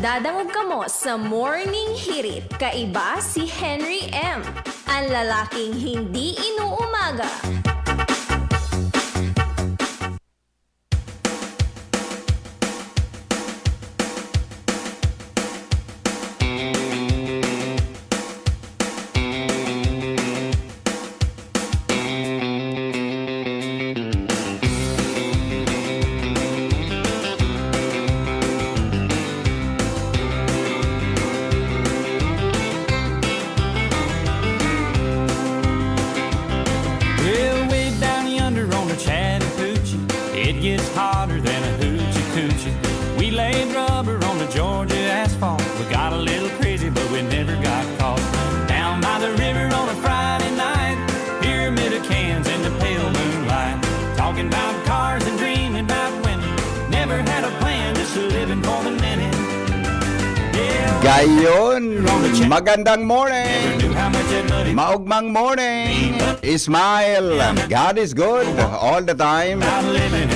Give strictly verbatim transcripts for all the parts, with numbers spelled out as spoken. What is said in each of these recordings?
Dadangog kamo sa Morning Hirit. Kaiba si Henry M, ang lalaking hindi inuumaga. Well, way down yonder on the Chattahoochee, it gets hotter than a hoochie coochie. We laid rubber on the Georgia asphalt. We got a little crazy, but we never got caught. Down by the river on a Friday night, pyramid of cans in the pale moonlight. Talking about cars and dreaming about women. Never had a plan, just living for the minute. Yeah, Gayon, magandang morning. Never knew how much that money Maugmang morning. Smile. God is good all the time.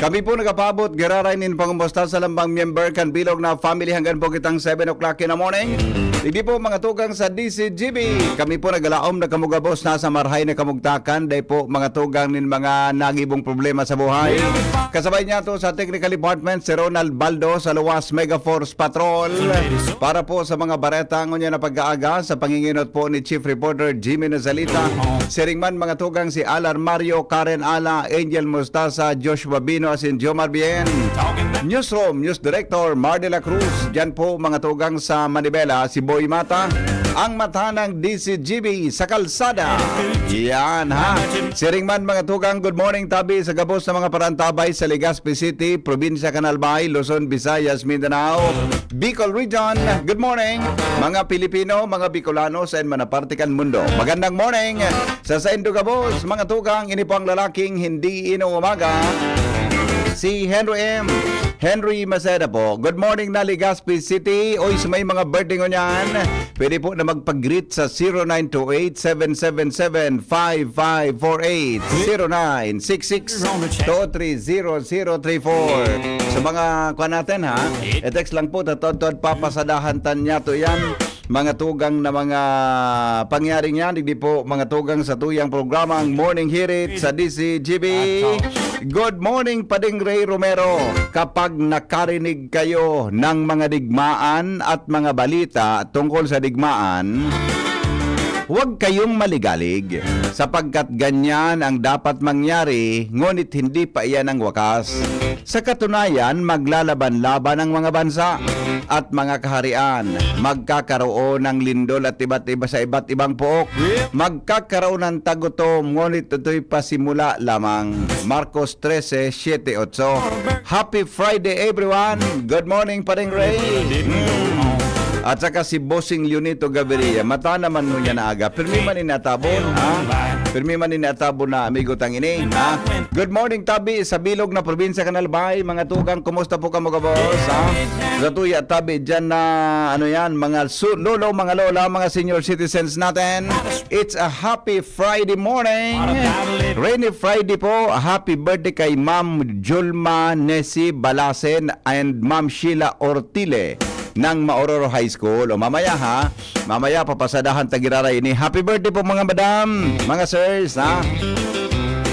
Kami po nagapabot giraray nin pangumusta sa lambang miyember kan bilog na family hanggang po kitang seven o'clock in the morning. Hindi po mga tugang sa D C G B. Kami po nagalaom na kamugabos na sa marhay na kamugtakan. Dai po mga tugang nin mga nagibong problema sa buhay. Kasabay niya to sa technical department si Ronald Baldo sa Luwas Mega Force Patrol. Para po sa mga bareta ngunyan na pag-aaga sa panginginot po ni Chief Reporter Jimmy Nazalita. Siring man mga tugang si Alar Mario, Karen Ala, Angel Mustasa, Joshua Bino asin Jomar Bien. Newsroom, News Director Mar de la Cruz. Diyan po mga tugang sa Manibela, si Boy Mata, ang mata ng D C G B sa kalsada. Yan ha. Siring man mga tugang, good morning tabi sa gabos na mga parantabay sa Legazpi City, Probinsya kan Albay, Luzon, Visayas, Mindanao, Bicol Region. Good morning mga Pilipino, mga Bicolanos, and mga parte kan mundo. Magandang morning sa saindo gabos, mga tugang, ini po ang lalaking hindi inuumaga, si Henry M. Henry Maceda po. Good morning na Legazpi City. Oy, sa may mga birthday ngunyan, pwede po na magpag-greet sa zero nine two eight, seven seven seven, five five four eight, zero nine six six, two three zero zero three four. Sa mga kuha natin ha, i-text lang po, tatod-tod papasadahan tan niya to yan. Mga tugang na mga pangyaring yan, digdi po mga tugang sa tuyang programang Morning Hirit sa D C G B. Good morning, Pading Ray Romero. Kapag nakarinig kayo ng mga digmaan at mga balita tungkol sa digmaan, huwag kayong maligalig, sapagkat ganyan ang dapat mangyari, ngunit hindi pa iyan ang wakas. Sa katunayan, maglalaban-laban ang mga bansa at mga kaharian. Magkakaroon ng lindol at iba't iba sa iba't ibang pook. Magkakaroon ng tagutom, ngunit ito'y pasimula lamang. Marcos trese, siete, otso. Happy Friday, everyone! Good morning, Paring Ray! Mm. At saka si Bossing Leonito Gaviria. Mata naman mo niya na aga. Pirmi man inatabon, ha? Pirmi man inatabon na amigo tang ini, ha? Good morning, tabi sa bilog na probinsya kan Albay. Mga tugang, kumusta po kamo, gabos, ha? Sa tuya, tabi dyan na, ano yan, mga su-, lolo, mga lola, mga senior citizens natin. It's a happy Friday morning. Rainy Friday po. Happy birthday kay Ma'am Julma Nesi Balasen and Ma'am Sheila Ortile ng Maororo High School. O mamaya ha, mamaya papasadahan ta giraray ini. Happy birthday po mga madam, mga sirs ha.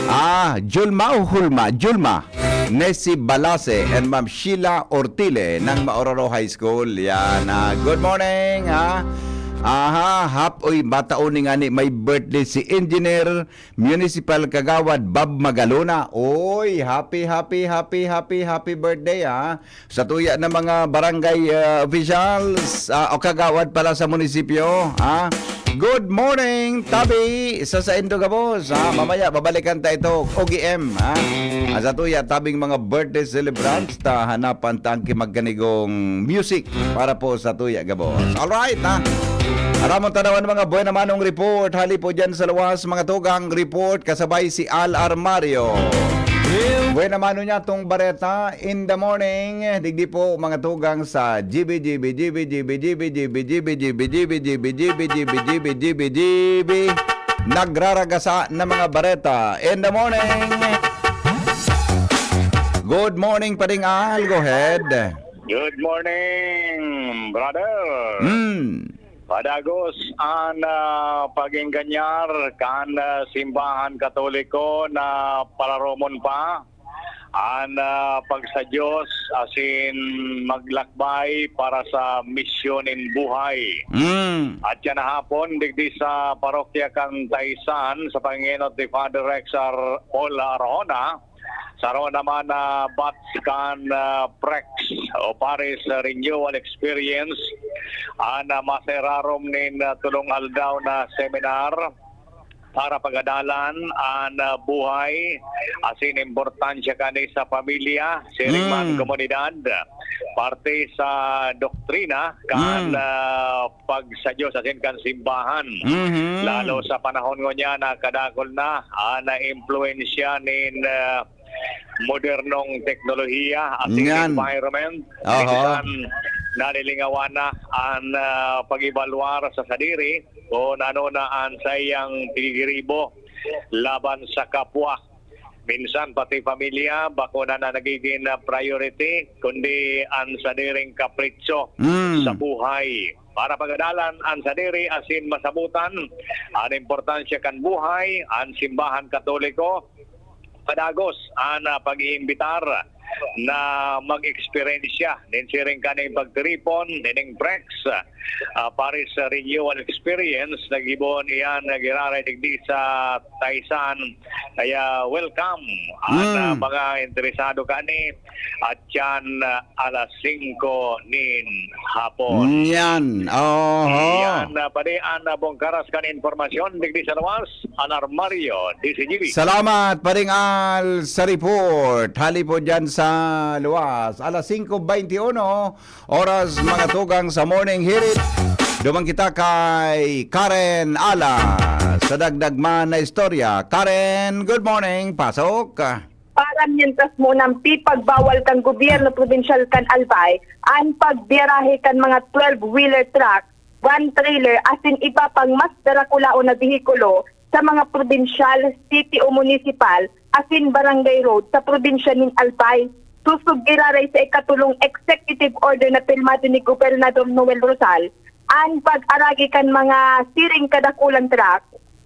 Ah, Julma o Hulma? Julma. Nesi Balase and Ma'am Sheila Ortile ng Maororo High School. Yan, ah, good morning, ha? Aha, hap, uy, bata uni nga ni may birthday si Engineer Municipal Kagawad Bob Magalona. Oy, happy, happy, happy, happy, happy birthday, ha? Sa tuya ng mga barangay, ah, officials, ah, o kagawad pala sa munisipyo, ha? Good morning, tabi sa saindo gabos, ha? Mamaya, babalikan ta ito, O G M, ha? Ah, sa tuya, tabing mga birthday celebrants, ta hanapan ta ang kimagkanigong music para po sa tuya gabos. Alright, ha? Aramon tanawan mga buena manong report, hali po dyan sa luwas, mga tugang report, kasabay si Al Armario. Buena mano niya tong bareta in the morning. Digdi po, mga tugang sa G B, G B, G B, G B, G B, G B, G B, G B, G B, G B, G B, G B, G B, G B, G B. Nagraragasa na mga bareta in the morning. Good morning, Pading Al. Go ahead. Good morning, Brother, Hmm. padagos an, ah, pag-engganyar kan, ah, simbahan Katoliko na pararomon pa an, ah, pagsadyos asin maglakbay para sa misyon nin buhay. Hmm. At yan hapon, digdi sa parokya kan Taysan, sa pangenot ni Father Rex Ar-, Paul Arjona, saro naman na batch kan, ah, PREX o Parish Renewal Experience, an, ah, maserarom nin, ah, tolong aldaw na seminar para pagadalan an, ah, buhay asin importansya kani sa pamilya, siring man Mm. komunidad, parte sa doktrina kan, Mm. ah, pagsadyos asin kan simbahan. Mhm. Lalo sa panahon ngunyan na kadakul na an naimpluwensya nin, ah, modernong teknolohiya asin Ngan. environment. Oho. Minsan, nalilingawan na an, ah, pag-ebalwar sa sadiri kun ano na an saiyang pinigiribo laban sa kapwa. Minsan, pati pamilya, bako na na nagiging, ah, priority, kundi an sadiring kapritso Mm. sa buhay. Para pagadalan an sadiri asin masabotan an importansya kan buhay, an Simbahan Katoliko, padagos an, ah, pag-iimbitar na mag-eksperyensya nin siring kaning pagtiripon nining PREX, ah, Parish Renewal Experience. Nagibon iyan, nagiraray digdi sa Taysan. Kaya welcome an, ah, Mm. mga interesado kani. At yan, ah, alas singko nin hapon. Yan. Oho. Yan, ah, padi an, ah, bungkaras kan impormasyon digdi sa luwas, an Armario, D C G B. Salamat, Paring Al, sa report. Hali po dyan sa luwas. Alas singko beintiuno, oras mga tugang sa Morning Hirit. Duman kita kay Karen Ala sa dagdag man na istorya. Karen, good morning. Pasok. Para mientras mo nang pipagbawal kan gobyerno probinsyal kan Albay an pagbiyarahe kan mga twelve-wheeler truck, van trailer, asin iba pang mas darakulaon na behikulo sa mga probinsyal, city o munisipal, asin barangay road sa probinsya nin Albay. Susog giraray sa ikatulong executive order na pirmado ni Gobernador Noel Rosal, an pag-aragi kan mga siring kadakulang truck,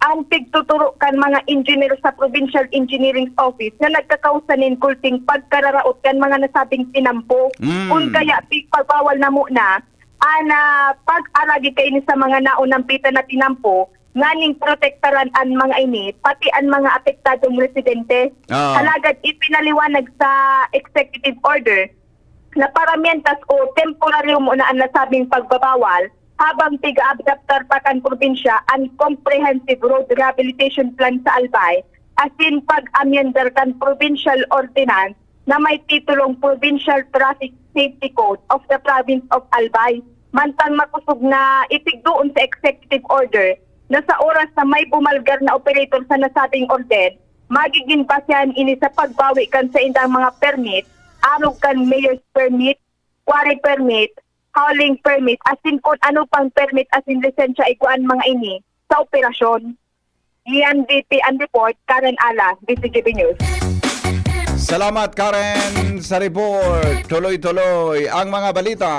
an pigtuturo kan mga engineer sa Provincial Engineering Office na nagkakausa nin kulting pagkararaot kan mga nasabing tinampo. Mm. Kun kaya, pigpabawal na muna an, ah, pag-aragi kaini sa mga naunampitan na tinampo, nganing protektaran an mga ini, pati an mga apektadong residente. Ah. Alagad ipinaliwanag sa executive order na paramientas o temporaryo muna an nasabing pagbabawal, habang piga-adaptar pa kan probinsya an Comprehensive Road Rehabilitation Plan sa Albay, asin pag-amyendar kan Provincial Ordinance na may titulong Provincial Traffic Safety Code of the Province of Albay. Mantang makosog na ipigdoon sa executive order na sa oras na may bumalgar na operator sa nasabing orden, magiging basehan ini sa pagbawi kan saindang mga permit, arog kan mayor's permit, quarry permit, hauling permit, asin kun ano pang permit asin lisensya igwa an mga ini sa operasyon. Iyan, D P an report, Karen Ala, D C G B News. Salamat, Karen, sa report. Tuloy-tuloy ang mga balita.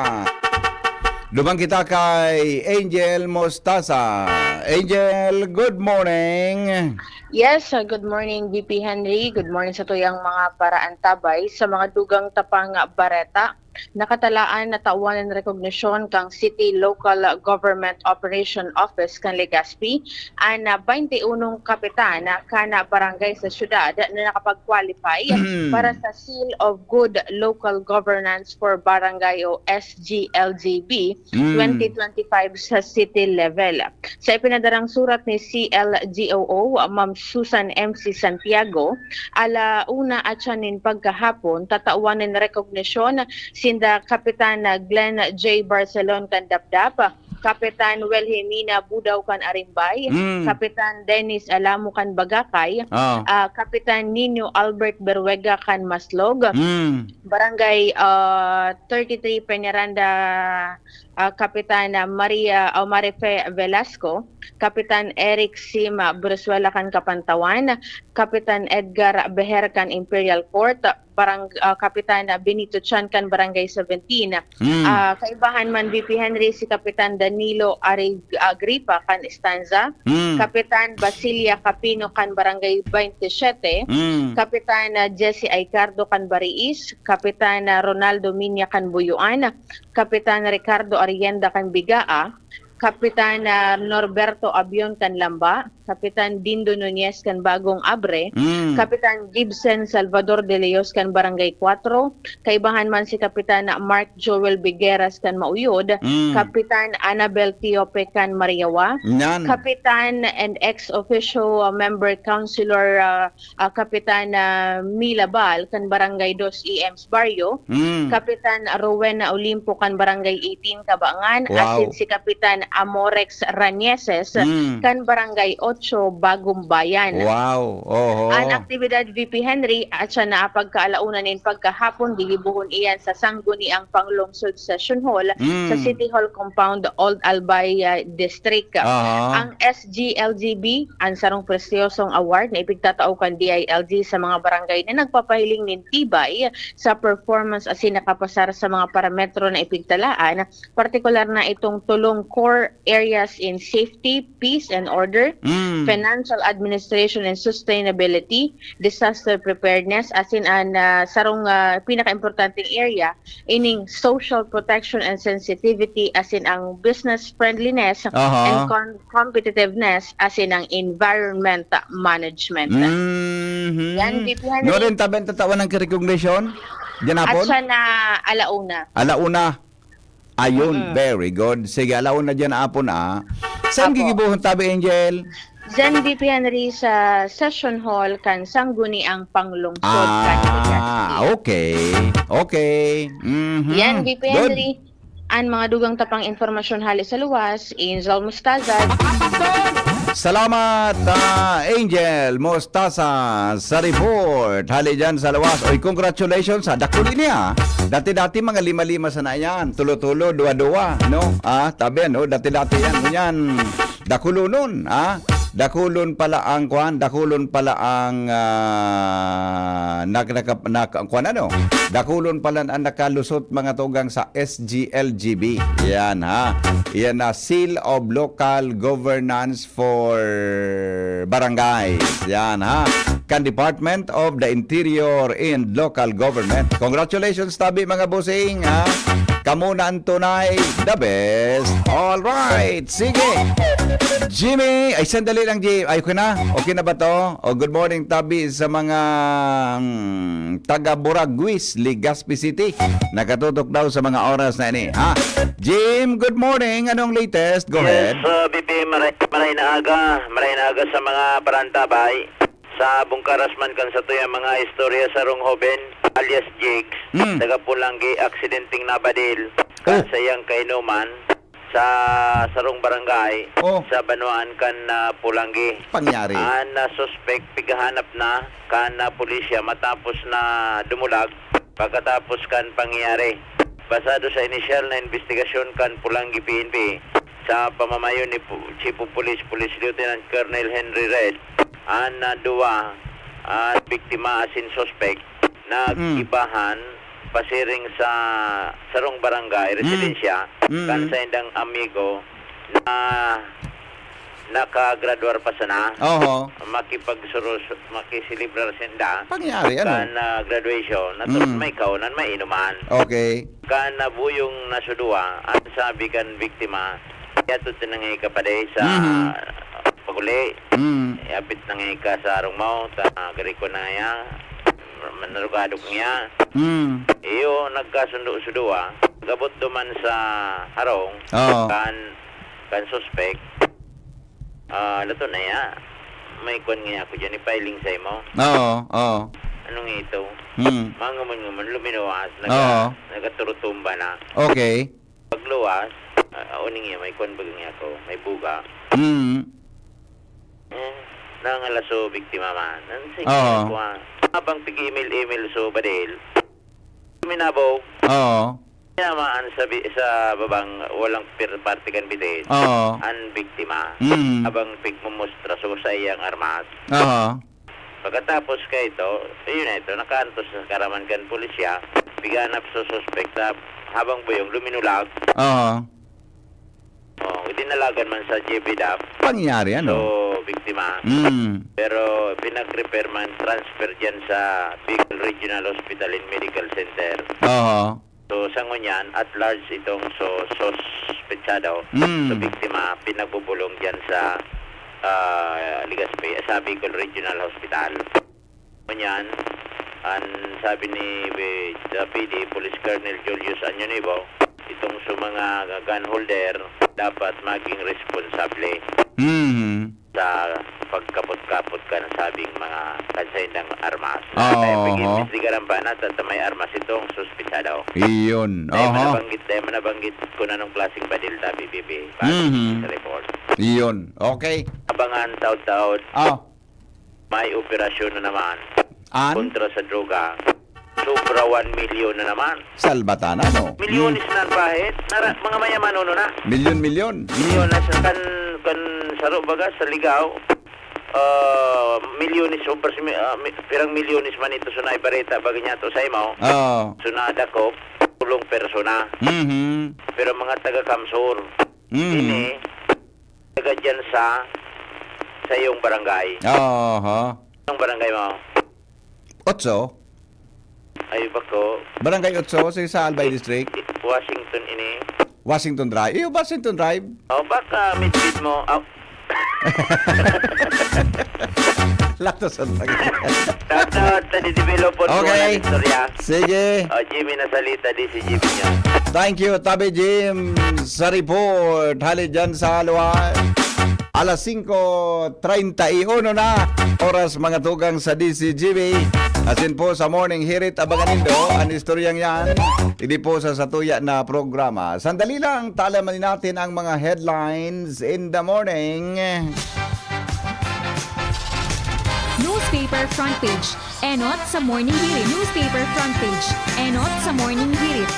Duman kita kay Angel Mostaza. Angel, good morning. Yes, uh, good morning, V P Henry. Good morning sa tuyang mga paraantabay. Sa mga dugang tapang bareta, nakatalaan na tawan nin rekognisyon kan City Local Government Operation Office kan Legazpi an, ah, baynte unong kapitan kan barangay sa syudad na nakapag-qualify Mm. para sa Seal of Good Local Governance for Barangay o S G L G B Mm. twenty twenty-five sa city level. Sa ipinadarang surat ni C L G O O, Ma'am Susan M C Santiago, ala una atyan nin pagkahapon, tatawan nin rekognisyon sinda Kapitan Glenn J Barcelon kan Dapdap, Kapitan Wilhelmina Budaw kan Arimbay, Mm. Kapitan Dennis Alamo kan Bagakay, Ah. ah, Kapitan Nino Albert Berwega kan Maslog, Mm. Barangay, ah, thirty-three Peñaranda, ah, Kapitan, ah, Maria, o Marife Velasco, Kapitan Eric Sima Brizuela kan Kapantawan, Kapitan Edgar Beher kan Imperial Court, barang-, ah, Kapitan, ah, Benito Chan kan Barangay seventeen. Mm. Ah, kaibahan man, V P Henry, si Kapitan Danilo Arig-, Agripa kan Estanza, Mm. Kapitan Basilia Capino kan Barangay twenty-seven, Mm. Kapitan, ah, Jesse Aicardo kan Bariis, Kapitan, ah, Ronaldo Minya kan Buyuan, Kapitan Ricardo Arrienda kan Bigaa, Kapitan, ah, Norberto Abion kan Lamba, Kapitan Dindo Nunez kan Bagong Abre, Mm. Kapitan Gibson Salvador de Leos kan Barangay Cuatro, kaibahan man si Kapitan Mark Joel Bigueras kan Mauyod, Mm. Kapitan Annabel Tiope kan Mariawa, Yan. Kapitan and ex officio, ah, member councilor, ah, ah, Kapitan, ah, Mila Bal kan Barangay Dos E M's Barrio, Mm. Kapitan Rowena Olimpo kan Barangay eighteen Kabangan, Wow. asin si Kapitan Amorex Ranieses Mm. kan Barangay Ocho Bagong Bayan. Wow. Oho. An aktibidad, V P Henry, at siya na pagkaalauna nin pagkahapon, gigibohon iyan sa Sangguniang Panglungsod Session Hall Mm. sa City Hall Compound, Old Albay, ah, District. Aha. Ang S G L G B, an sarong prestiyosong award na ipigtatao kan D I L G sa mga barangay na nagpapahiling nin tibay sa performance asin nakapasar sa mga parametro na ipigtalaan, partikular na itong tulong core areas in safety, peace and order, Mm. financial administration and sustainability, disaster preparedness, asin an, ah, sarong, ah, pinakaimportanteng area, ining social protection and sensitivity, asin ang business friendliness Aha. and con-, competitiveness, asin ang environment management. Mhm. Yan, V P Henry. No rin tabi ang tatawan ng recognition? Diyan At hapon? siya na alauna. Alauna. Ayun, Mm-mm. very good. Sige, alauna diyan hapon, ah. Saan Apo. gigibohon tabi, Angel? Diyan, V P Henry, sa Session Hall kan Sangguniang Panglungsod kan Legazpi. Ah, okay. Okay. Mhm. Yan, V P Good. Henry. An mga dugang tapang impormasyon hale sa luwas, Angel Mustazad. Salamat, ah, Angel Mustasa, sa report. Hale dyan sa luwas. Oy, congratulations, ha. Dakuli niya. Dati-dati, mga lima-lima sana yan. Tulo-tulo, dua-dua, no? Ah, tabi, ano? Dati-dati yan. Ngunyan, dakulonon, ah. Dakulon pala ang, kwan, dakulon pala ang, ah, nak-, naka-, nak-, kwan, ano? Dakulon pala ang nakalusot, mga tugang, sa S G L G B. Yan, ha? Yan na, Seal of Local Governance for Barangays. Yan, ha? Kan Department of the Interior and Local Government. Congratulations, tabi, mga bossing, ha? Kamo na ang tunay, the best. All right, sige. Jimmy, ay, sandali lang, Jim. Ay, okay na? Okay na ba to? O, good morning, tabi, sa mga, mm, taga Buraguis, Legazpi City. Nakatutok daw sa mga oras na ini, ha? Jim, good morning. Anong latest? Go Yes, ahead. uh, B B, maray, maray na aga. Maray na aga sa mga parantabay. Sa bungkaras man kan satuyang mga istorya, sarong hoben, alias Jigs, Mm. taga Pulanggi, aksidenteng nabadil kan Oh. saiyang kainuman sa sarong barangay Oh. sa banwaan kan, ah, Pulanggi. Pangyari. An, ah, suspek pighahanap na kan, ah, pulisya matapos na dumulag pagkatapos kan pangyayari. Basado sa inisyal na imbestigasyon kan Pulanggi P N P, sa pamamayo ni Pu-, Chief of Police, Police Lieutenant Colonel Henry Red, an, ah, duwa, ah, biktima asin suspek Mm. nag-ibahan pasiring sa sarong barangay, Mm. residensya, Mm. kan saindang amigo na nakagradwar pa sana. Oho. Makipagsurus-, makiselebrar sinda Pangyari, ano? kan, ah, graduation. Natapos Mm. may kaonan, may inuman. Okay. Kan nabuyong na sa duwa, ang sabi kan biktima, "Yatod na nga ika pa dai sa Mhm. pag-uli. Mm. Apit na nga ika sa harong mo, ta gari ko na nga, manarugado ko nga." Mm. Iyo, nagkasundo sa duwa. Gabot duman sa harong, Oo. kan, kan suspek. Ah, lato na ya. May kwan nga ako dyan, ipiling sa imo. Oo, oo. Anong ito? Hmm. Manguman-nguman, luminuwas, naga-, Oo. nagaturutumba na. Okay. Pagluwas, ah, uning iya, may kwan baga nga ako, may buga. Hmm. Eh, nangalaso, biktima man. Ang sige Oo. ko, ah. Habang pig-email-email so badil, minabaw. Oo. Tama an sabi sa babang walang pir-, parte kan bitin, Oo. an biktima, Mm. habang pigmumustra so sa iyang armas. Oo. Pagkatapos kaito, ayun na ito, nakaantos na karaman kan pulisya, pighanap sa suspek sa habang buyong luminulag. Oo. Oh, dinalagan man sa G B dap. Pangyayari, ano? So, biktima. Mm. Pero pinag-refer man, transfer diyan sa Bicol Regional Hospital and Medical Center. Oo. So, sa ngunyan, at large itong so, suspetsado. Mm. So, biktima, pinagbubulong diyan sa, ah, Legazpi, sa Bicol Regional Hospital. Ngunyan, an sabi ni, eh, P D, Police Colonel Julius Añonibo, itong sa mga gun holder, dapat maging responsable Mhm. sa pagkapot-kapot kan sabing mga kansaindang armas. Oo, Kaya oho. pag-imbestigaran pa na, ta-, ta may armas itong suspetsado. Iyon, Dahil oho. manabanggit, dahil manabanggit kung anong klaseng badil na B B B, base Mhm. sa report. Iyon, okay. Abangan, taod-taod, Ah. may operasyon na naman An? kontra sa droga. Sobra one million na naman. Salbatan na, no? Milyones Hmm. na ang bahid. Nara-, mga mayaman, ano na? Milyon-milyon. Milyones na kan, kan saro baga sa Ligao. Ah, milyones o pers-, mi-, ah, mi-, pirang milyones man ito, so naibareta, baga niya to sa imo. Oo. So nadakop, pulong persona. Mhm. Pero mga taga Kamsur. Mhm. Ini, taga dyan sa, sa iyong barangay. Oho. Anong barangay mo? Otso. Ay, bako. Barangay Otso, sa, sa Albay District. Washington ini. Washington Drive. Iyo, Washington Drive. Oh, baka midbid mo. Oh. Laktos ang pag- Shout out sa didevelopon ko Okay. na istorya. Sige. Oh, Jimmy Nasalita, di si Jimmy niya. Thank you, Tabi Jim, sa report. Hali dyan sa Alwa. Alas singko treinta y uno na, oras mga tugang sa D C G B. Asin po sa Morning Hirit, abangan nindo an istoryang yan. Hindi po sa satuya na programa. Sandali lang, talaman natin ang mga headlines in the morning. Newspaper front page. Enot sa Morning Hirit. Newspaper front page. Enot sa Morning Hirit.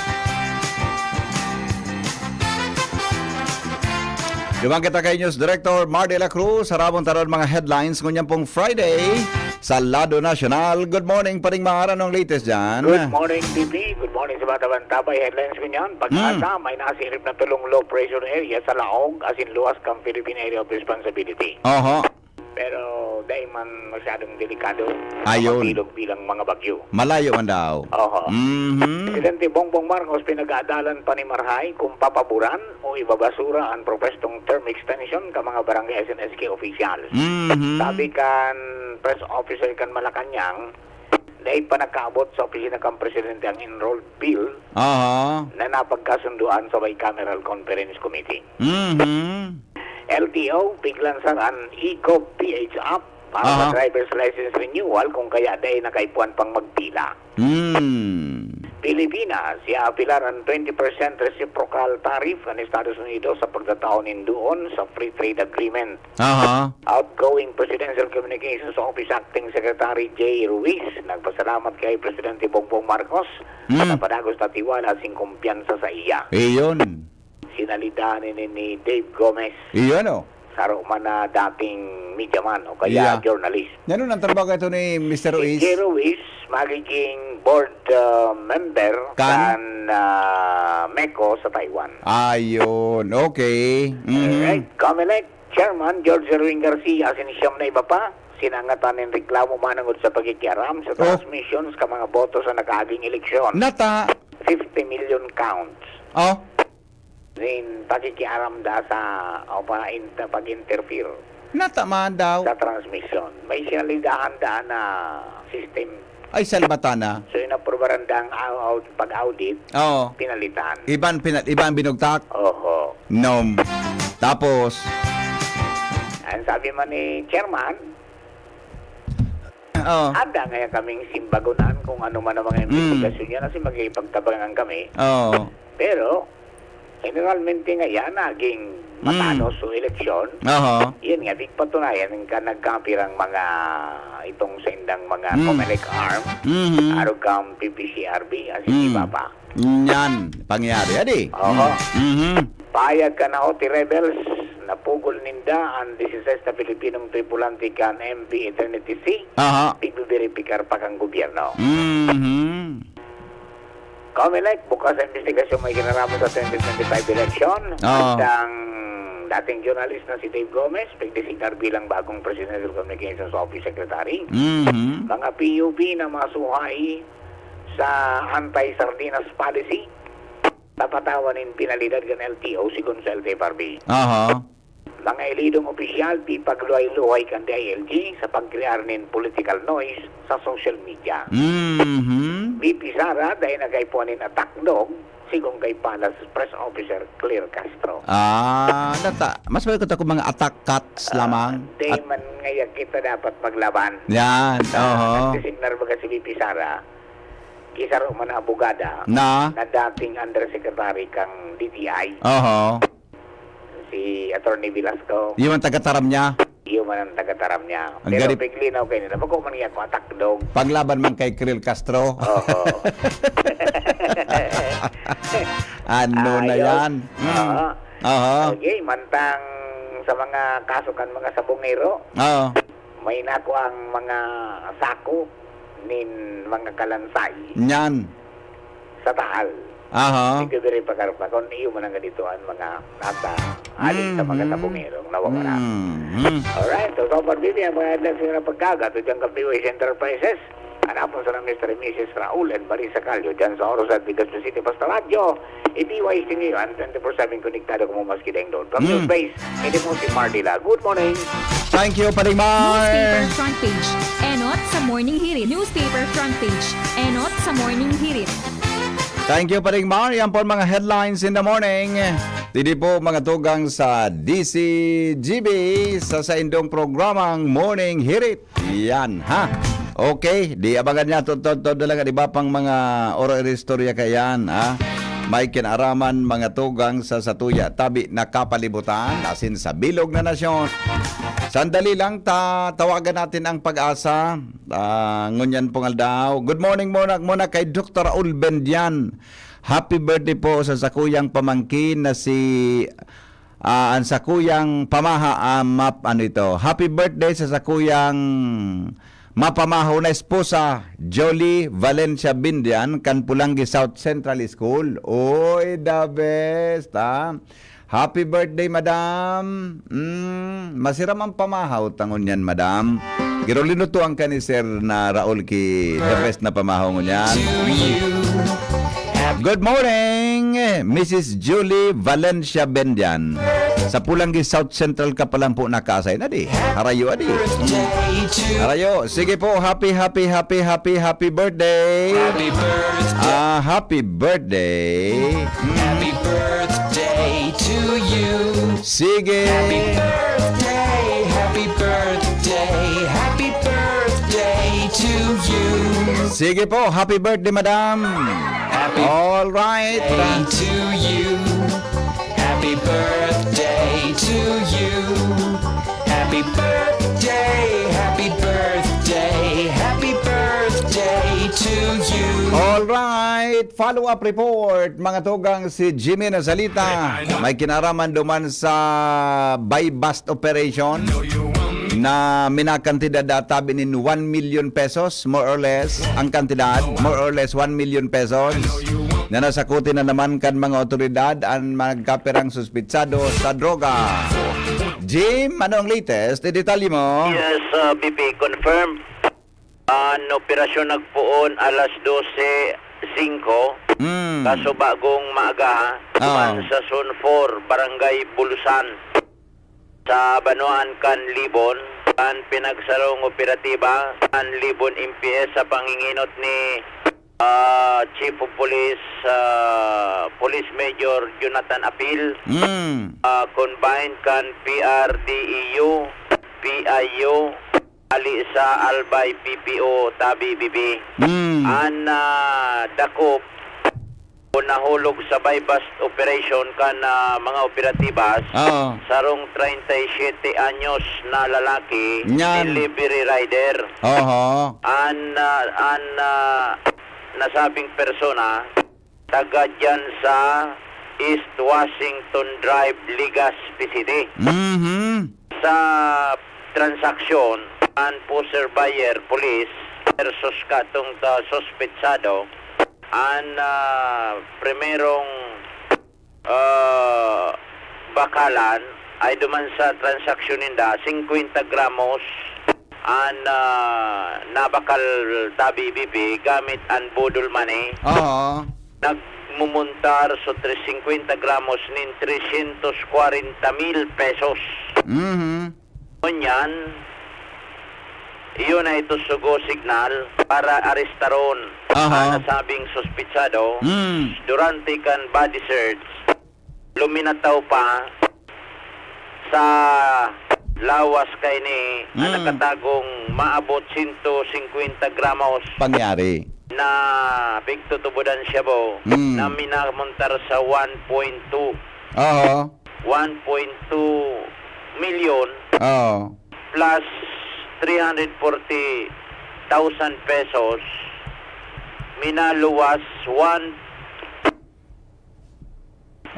Duman kita kay News Director Mar de la Cruz, harabon taron mga headlines ngunyan pong Friday sa Lado National. Good morning, Paring Mar. Anong latest dyan? Good morning, B B. Good morning sa Bataban Tabay. Headlines ngunyan, Pag-asa, Hmm. may nasirip na tulong low pressure area sa Laog, asin luwas kan Philippine Area of Responsibility. Oho. Pero dai man masyadong delikado Ayun. sa pagbilog bilang mga bagyo. Malayo man daw. Oho. Mhm. Presidente Bongbong Marcos pinag-aadalan pa ni Marhay kung papaboran o ibabasura an propwestong term extension ka mga barangay S N S K officials. Mhm. Sabi kan press officer kan Malacañang, dai pa nakaabot sa opisina kan presidente ang enrolled bill Aha. na napagkasunduan sa bicameral conference committee. Mhm. L T O, piglansar an Eco P H app para sa Aha. driver's license renewal kung kaya dai na kaipuhan pang magpila. Hmm. Pilipinas, iaapilar an twenty percent reciprocal tariff kan Estados Unidos sa pagtatao nin duon sa free trade agreement. Aha. Outgoing Presidential Communications Office Acting Secretary Jay Ruiz nagpasalamat kay Presidente Bongbong Marcos Hmm. sa padagos na tiwala asin kumpiyansa sa iya. Iyon. Sinalidahan ini ni Dave Gomez. Iyon, oh. Saro man na dating media man o kaya Yeah. journalist. Ano nang trabaho ito ni Mister Si Ruiz? Jay Ruiz, magiging board, ah, member Kan? kan, ah, MECO sa Taiwan. Ayun, okay. Mhm. Alright. Comelec Chairman George Erwin Garcia asin siyam na iba pa, sinangatan nin reklamo manongod sa pakikiaram sa Oh. transmissions ka mga boto sa nakaaging eleksyon. Nata. Fifty million counts. Oh. Nin pakikiaram da sa, o pa, in-, pag-interfere Nata man daw. sa transmission. May sinalidahan da na system. Ay, salbatan na. So, inaprubaran da ang au-, au-, pag-audit, Oo. pinalitan. Iban pina-, iban binugtak? Oho. Nom. Tapos? Ang sabi man ni chairman, Oo. handa ngaya kaming simbagunan kung ano man ang mga Mm. imbestigasyon niya, kasi magkikipagtabangan kami. Oo. Pero, generalmente nga yan, naging Mm. matanos o eleksyon. Aha. Yun nga, di patunayan ka nagkapirang mga, itong sa indang mga Mm. Comelec arm, Mhm. arog kang P P C R B, as in, Mm. iba pa. Yan, pangyari. Adi? Oho. Mhm. Pahayag kan Houthi rebels, napugol ninda an disisais na Pilipinong tripulante kan M V Eternity Sea. Aha. Pigbiberipikar pa kan gobyerno. Mhm. Comelec, bukas sa investigasyon may kinalaman sa twenty twenty-five election. Oo. At ang dating journalist na si Dave Gomez, pigdesignar bilang bagong Presidential Communications Office Secretary. Mhm. Mga P U P na masuhay sa anti-sardinas policy, tapatawan nin penalidad kan L T O, sigon sa L T F R B. Aha. Mga elidong opisyal, di pagluhay-luhay kan D I L G sa pagkrear nin political noise sa social media. Mhm. V P Sara, dai na kaipuhan nin attack dog, sigon kay Palace Press Officer Claire Castro. Ah, nata, mas malikot ako mga attack cats lamang. Di At, man ngaya kita dapat maglaban. yan, Sa oho. nagdesignar baga si V P Sara, kisaro man na abogada Na? na dating undersecretary kang D T I, Oho. si Attorney Velasco. Yung ang taga-Taram niya. Iyo man ang taga-Taram niya. Ang Pero garip- piglinaw kayo nila. Bako man niya ako attack dog. Paglaban man kay Krill Castro. Oho. Ano na Ayos. yan? Mm. Oo. Aha. Okay, mantang sa mga kaso kan mga sabongero, Oo. may nakuha ang mga sako nin mga kalansay Yan. sa Taal. Aha. Siguro rin pagkarap na kung iyo man ang ganito ang mga nasa alin sa mga Mhm. sabongerong nawawala. Mhm. Alright, so, so far, Bibi, ang mga headlines na pagkagat, ito ang Kapiwis Enterprises. Hanapon sa Mister and Missus Raul and Marisa Callo dyan sa Oros at Legazpi City. Basta radyo, i-D Y S T niyo, and twenty-four seven konektado kung maski dahil doon. From Mm. News Base, hindi po si Mardila. Good morning. Thank you, Paring Mar. Newspaper front page. Enot sa Morning Hirit. Newspaper front page. Enot sa Morning Hirit. Thank you, Paring Mar. Yan po ang mga headlines in the morning. Didi po, mga tugang sa D C G B, sa saindong programang Morning Hirit. Yan, ha? Okay, di abangan niya, to, to, to, lang ang iba pang mga oro-, istorya kayan, ha? May kinaraman, mga tugang sa satuya, tabi na kapalibutan, asin sa bilog na nasyon. Sandali lang, ta tawagan natin ang Pag-asa. Ah, ngunyan pong aldaw. Good morning muna, muna kay Doktor Raul Bendian. Happy birthday po sa sakuyang pamangkin na si, ah, ang sakuyang pamaha, ah, map-, ano ito? Happy birthday sa sakuyang mapamahaw na esposa, Jolie Valencia Bindian, kan Pulanggi South Central School. Oy, the best, ha? Happy birthday, madam. Mm, masiram ang pamahaw ta ngunyan, madam. Giro linutuan ka ni Sir na Raul ki the best na pamahaw ngunyan. Good morning, Missus Julie Valencia Bendian. Sa Pulanggi South Central ka pa lang po nakaasay na di. Harayo, adi. Harayo. Sige po, happy, happy, happy, happy, happy birthday. Happy birthday, Ah, happy birthday. Mm. happy birthday to you. Sige. Happy birthday, happy birthday, happy birthday to you. Sige po, happy birthday, madam. Happy All right. birthday to you. Happy birthday to you. Happy birthday, happy birthday, happy birthday to you. All right. Follow-up report, mga tugang, si Jimmy Nazalita. May kinaraman duman sa buy-bust operation na minakantidad na tabi nin one million pesos, more or less, ang kantidad, more or less one million pesos, na nasakuti na naman kan mga otoridad ang magkapirang suspitsado sa droga. Jim, ano ang latest? Idetalye mo? Yes, uh, B P, confirm. An operasyon nagpoon alas dose singko, Mm. kaso bagong maaga, Ah. man sa Zone four, Barangay Bulusan, sa Banwaan kan Libon, kan pinagsarong operatiba kan Libon M P S sa panginginot ni, ah, Chief of Police, ah, Police Major Jonathan Apil, Mm. ah, combined kan P R D E U, P I U, ali sa Albay P P O, tabi, B P. Mm. An, ah, dakop o nahulog sa buy-bust operation kan, ah, mga operatibas, Oo. sarong treinta y siete anyos na lalaki, Nyan. delivery rider. Oho. An, ah, an, ah, nasabing persona, taga dyan sa East Washington Drive, Legazpi City. Mhm. Sa transaksyon, an pusher buyer, pulis, versus katong ta suspetsado, an, ah, primerong, ah, bakalan ay duman sa transaksyon ninda, singkwenta gramos an, ah, nabakal tabi, B P, gamit an boodle money. Oo. Nagmumuntar sa tres, singkwenta gramos nin tresyentos kwarenta mil pesos. Mhm. Ngunyan, iyon na ito sugo signal para arestaron Aha. ang nasabing suspitsado. Mm. Durante kan body search, luminataw pa sa lawas kaini na Mm. nakatagong maabot sento singkwenta gramos Pangyari. na pigtutubodan shabu Mm. na minamontar sa one point two. Oo. One point two milyon Oo. plus three hundred forty thousand pesos, minaluwas one,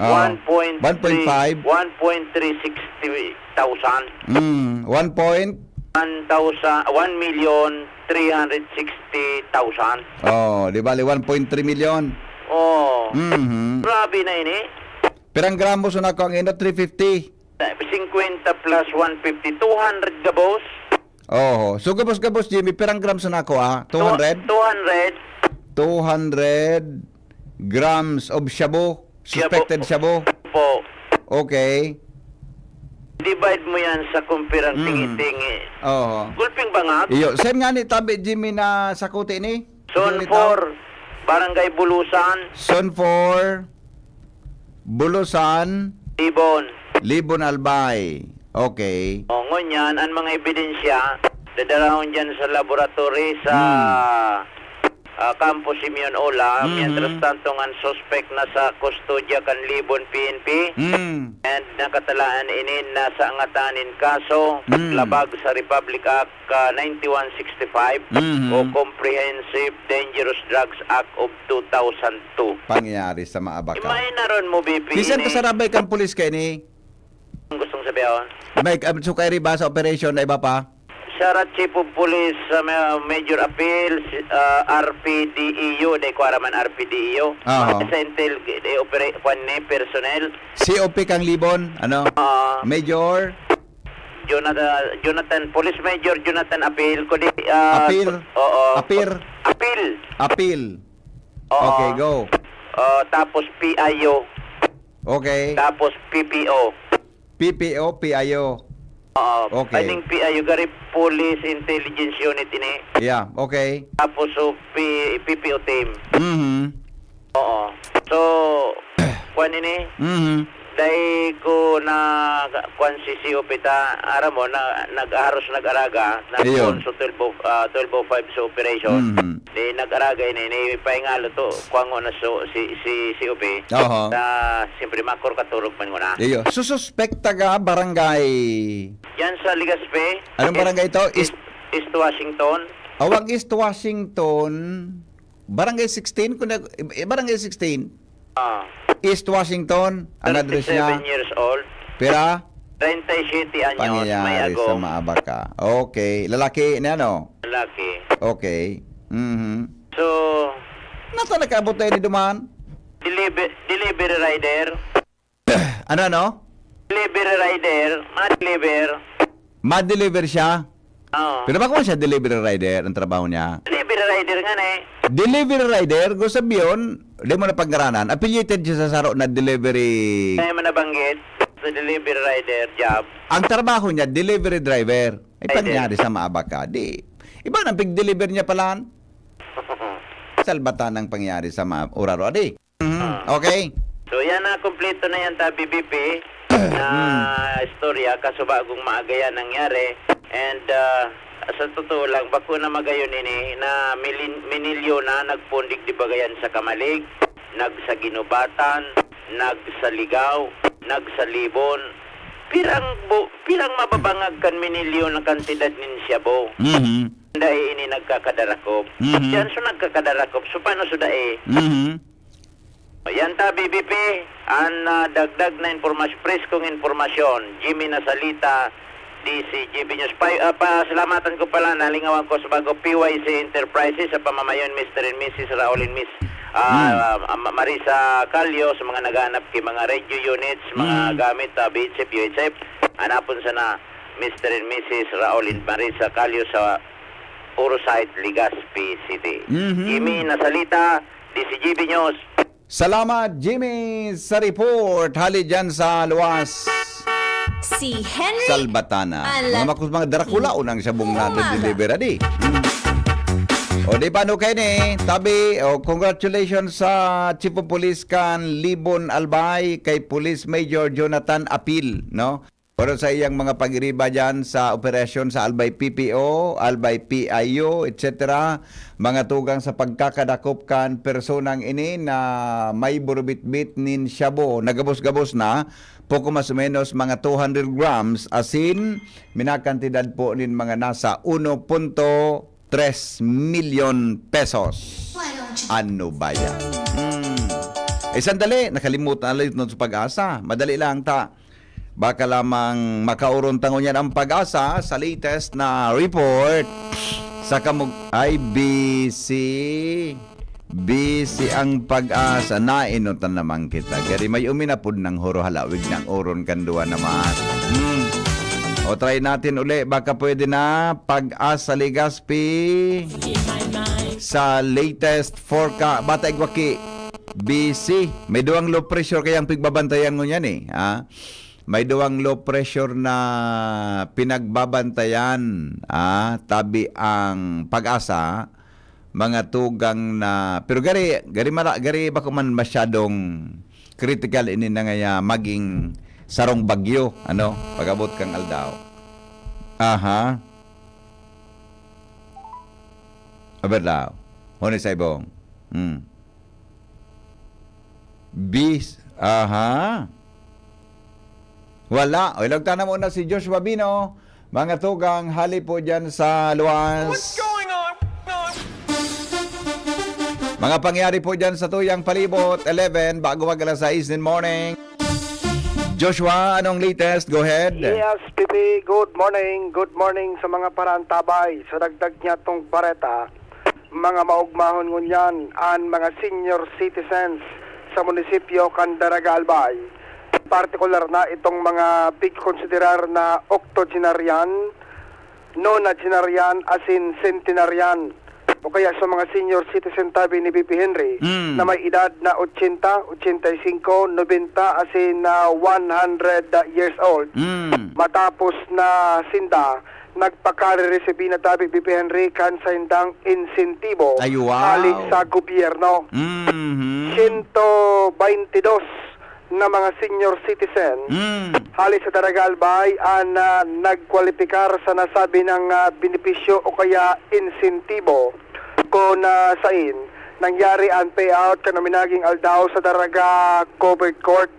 Oo. one point three, One point five? one point three sixty thousand. Mm, one point? One thousand, one million three hundred sixty thousand. Oh, di bali one point three milyon. Oh. Mhm. Grabe na ini. Pirang gramo sa nako ang ino? Three fifty. Singkwenta plus one fifty, two hundred gabos. Oho. So, gabos-gabos, Jimmy, pirang grams na ako, ah? Two hundred? Two hundred. Two hundred grams of shabu. Suspected shabu. Opo. Okay. Divide mo yan sa kung pirang Mm. tingi-tingi. Oho. Gulping bangag. Iyo. Saan nga ni tabi, Jimmy, na sakuti ni? Zone Unit four, Barangay Bulusan. Zone four, Bulusan. Libon. Libon, Albay. Okay. O, ngunyan, ang mga ebidensya, dadarahon dyan sa laboratory sa, Hmm. ah, Campo Simeon Ola. Mhm. Mientras tanto, ang suspect na sa kustodya kan Libon P N P. Hmm. And nakatalaan ini na sa angatan nin kaso, Hmm. labag sa Republic Act ka ninety-one sixty-five Mhm. o Comprehensive Dangerous Drugs Act of two thousand two. Pangyari sa maabak ka. Imaginaron mo, B P, Bisan ini ka sa rabay kang pulis kaini? Ang gustong sabihin? May, um, so kairi ba sa operasyon na iba pa? Siya ra Chief of Police, sa Ma-, Major Apil, si, ah, R P D E U, dai ko aram an R P D E U. Aha. Mga sa Intel, eh, opera-, kwan ni, personnel. C O P kang Libon, ano? Ah. Major? Jonathan, Jonathan, Police Major Jonathan Apil, kundi, ah, Apil? Oo. Apir? Apil. Apil. Oo. Okay, go. Ah, tapos P I O. Okay. Tapos P P O. P P O, P I O. Oo. Okay. Aning P I O, gari Police Intelligence Unit ini. Yeah, okay. Tapos, so, P-, P P O team. Mhm. Oo. So, kwan ini, Mhm. dai ko na, kwan si C O P ta, aram mo, na, nag-, haros nag-araga, na Ayun. sa twelve oh, ah, twelve oh five sa operation. Mhm. Di nag-araga ini, ni pahingalo to, kwan ko na so, si, si C O P. Oho. Na, siyempre, makor katurog man ko na. Iyo. Sususpek taga barangay. Yan sa Legazpi. Anong barangay ito? East, East, East Washington. Awang East Washington. Barangay sixteen, kung nag-, eh, Barangay sixteen. Ah. East Washington, ang address niya. Thirty-seven years old. Pira? Treinta y siete anyos, may Pangyayari sa agom. Maabaka. Okay. Lalaki na, no? Lalaki. Okay. Mhm. So, Nata nakaabot na ini duman? Deliver-, delivery rider. Ano, ano? Delivery rider, ma-deliver. Ma-deliver siya? Oo. Pero bako siya delivery rider ang trabaho niya? Delivery rider nga na eh. Delivery rider, gusto sabihin, di mo na pagngaranan, affiliated siya sa saro na delivery. Kaya mo nabanggit sa delivery rider job. Ang trabaho niya, delivery driver. Ay, Rider. Pangyari sa maabak ka. Di, iba nang pig-deliver niya pala. Salbatan ang pangyari sa ma-, uraro. Di. Mhm. Ah. Okay. So, yan na, kompleto na yan, ta, B B P, na Hmm. istorya, kaso bagong maaga yan nangyari. And, ah, sa totoo lang, bako na magayon ini, na milin-, minilyo na nagpundig di bagayan sa Kamalig, nagsa Ginubatan, nagsa Ligao, nagsa Libon. Pirang bu-, pirang mababangag kan minilyo na kantidad nin shabu. Mhm. Dai ini nagkakadarakop. Mhm. Yan, so nagkakadarakop. So, paano so dai? Mhm. Yan ta, B B P, an, ah, dagdag na impormas-, preskong impormasyon. Jimmy Nasalita, D C G B News. Pa, ah, pasalamatan ko pala, nalingawan ko sa bago, P Y C Enterprises, sa pamamayon Mister and Missus Raul and Miss, ah, Hmm. ah, Ma-, Marisa Calio, sa mga naghahanap ki mga radio units, mga Hmm. gamit, ah, V H F, U H F. Hanapon sana Mister and Missus Raul and Marisa Calio sa Puro Site, Legazpi City. Mhm. Jimmy Nasalita, D C G B News. Salamat, Jimmy, sa report. Hali dyan sa luwas. Si Henry Salbatana. Ala- Mga makus-, mga Dracula, unang siya bong Umaga. Nadedeliver, adi. Mm. O, di ba, no, kayo ni? Tabi, o, congratulations sa Chief of Police kan Libon Albay, kay Police Major Jonathan Apil, no? Pero sa iyang mga pag-iriba diyan sa operasyon sa Albay P P O, Albay P I U, et cetera, mga tugang sa pagkakadakop kan personang ini na may burubitbit nin shabu, nagabos-gabos na, poko mas o menos mga two hundred grams, asin minakantidad po nin mga nasa uno punto tres milyon pesos. Ano ba yan? Hmm. Eh, sandali, nakalimutan na lang sa pag-asa. Madali lang ta. Baka lamang makauron ta ngunyan ang pag-asa sa latest na report sa kamug-, ay, busy. Busy ang pag-asa. Nainutan naman kita. Gari may uminapod ng huro halawig ng uron kan duwa naman. Hmm. O, try natin uli. Baka pwede na. Pag-asa Legazpi sa latest forecast. Bata Igwaki. Busy. May duwang low pressure kayang pigbabantayan ngunyan eh. Ha? May duwang low pressure na pinagbabantayan, ah, tabi ang pag-asa, mga tugang na, pero gari, gari mara-, gari bako man masyadong critical ini na ngaya maging sarong bagyo, ano, pag-abot kang aldaw. Aha. Aber daw. Huni sa ibong. Hmm. Bis, aha. Wala. O, ilog tanam muna si Joshua Bino. Mga tugang, hali po dyan sa luwas. What's going on? Mga pangyari po dyan sa tuyang palibot, eleven, bago mag alas sais in morning. Joshua, anong latest? Go ahead. Yes, P P, good morning. Good morning sa mga paraantabay. Sa dagdag niya tong bareta, mga maugmahon ngunyan an mga senior citizens sa munisipyo kan Daraga Albay. Partikular na itong mga pigkonsiderar na octogenarian, nonagenarian asin centenarian o kaya sa mga senior citizen tabi ni B P Henry Mm. na may edad na ochenta, ochenta y cinco, nobenta asin, ah, one hundred years old. Mm. Matapos na sinda nagpakareresibi na tabi, B P Henry, kan saindang insentibo Ay, wow. hali sa gobyerno. Mhm. Siyento baynte dos na mga senior citizen Mm. hali sa Daraga Albay an, ah, nagkwalipikar sa nasabi nang, ah, benepisyo o kaya insentibo. Kun, ah, sain nangyari an payout kan uminaging aldaw sa Daraga Covered Court.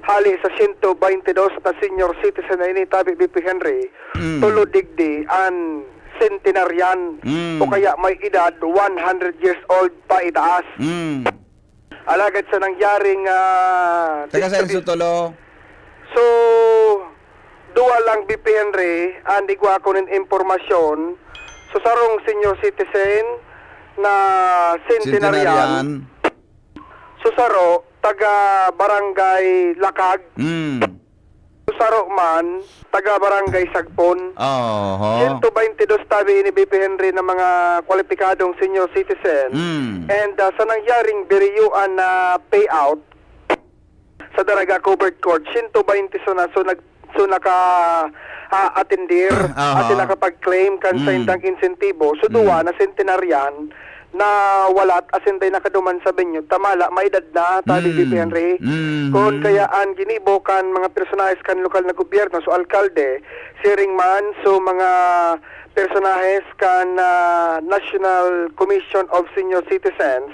Hali sa siyento baynte dos na senior citizen na ini, tabi, B P Henry, Mm. tulo digdi an centenarian Mm. o kaya may edad one hundred years old pa itaas. Mm. Alagad sa nangyaring, ah, Taga saan distribu- sa tulo? So, duwa lang, B P Henry, an igwa ko nin impormasyon. So, sarong senior citizen na centenarian. Centenarian. So, saro, taga Barangay Lakag. Mm. Saro man, taga Barangay Sagpon. Oho. Siyento baynte dos tabi ini, B P Henry, na mga kwalipikadong senior citizen. Mm. And, ah, sa nangyaring biriyuan na payout sa Daraga Covered Court, siyento baynte so na, so nag-, so naka, ah, atendir Aha. at nakapag-claim kan sa Mm. indang insentibo. So, duwa Mm. na centenarian, na walat asin dai nakaduman sa venue, tamala, may edad na, tabi Mm. B P Henry. Mm. Kun kaya an ginibo kan mga personahes kan lokal na gobyerno, so alkalde, siring man, so mga personahes kan, ah, National Commission of Senior Citizens,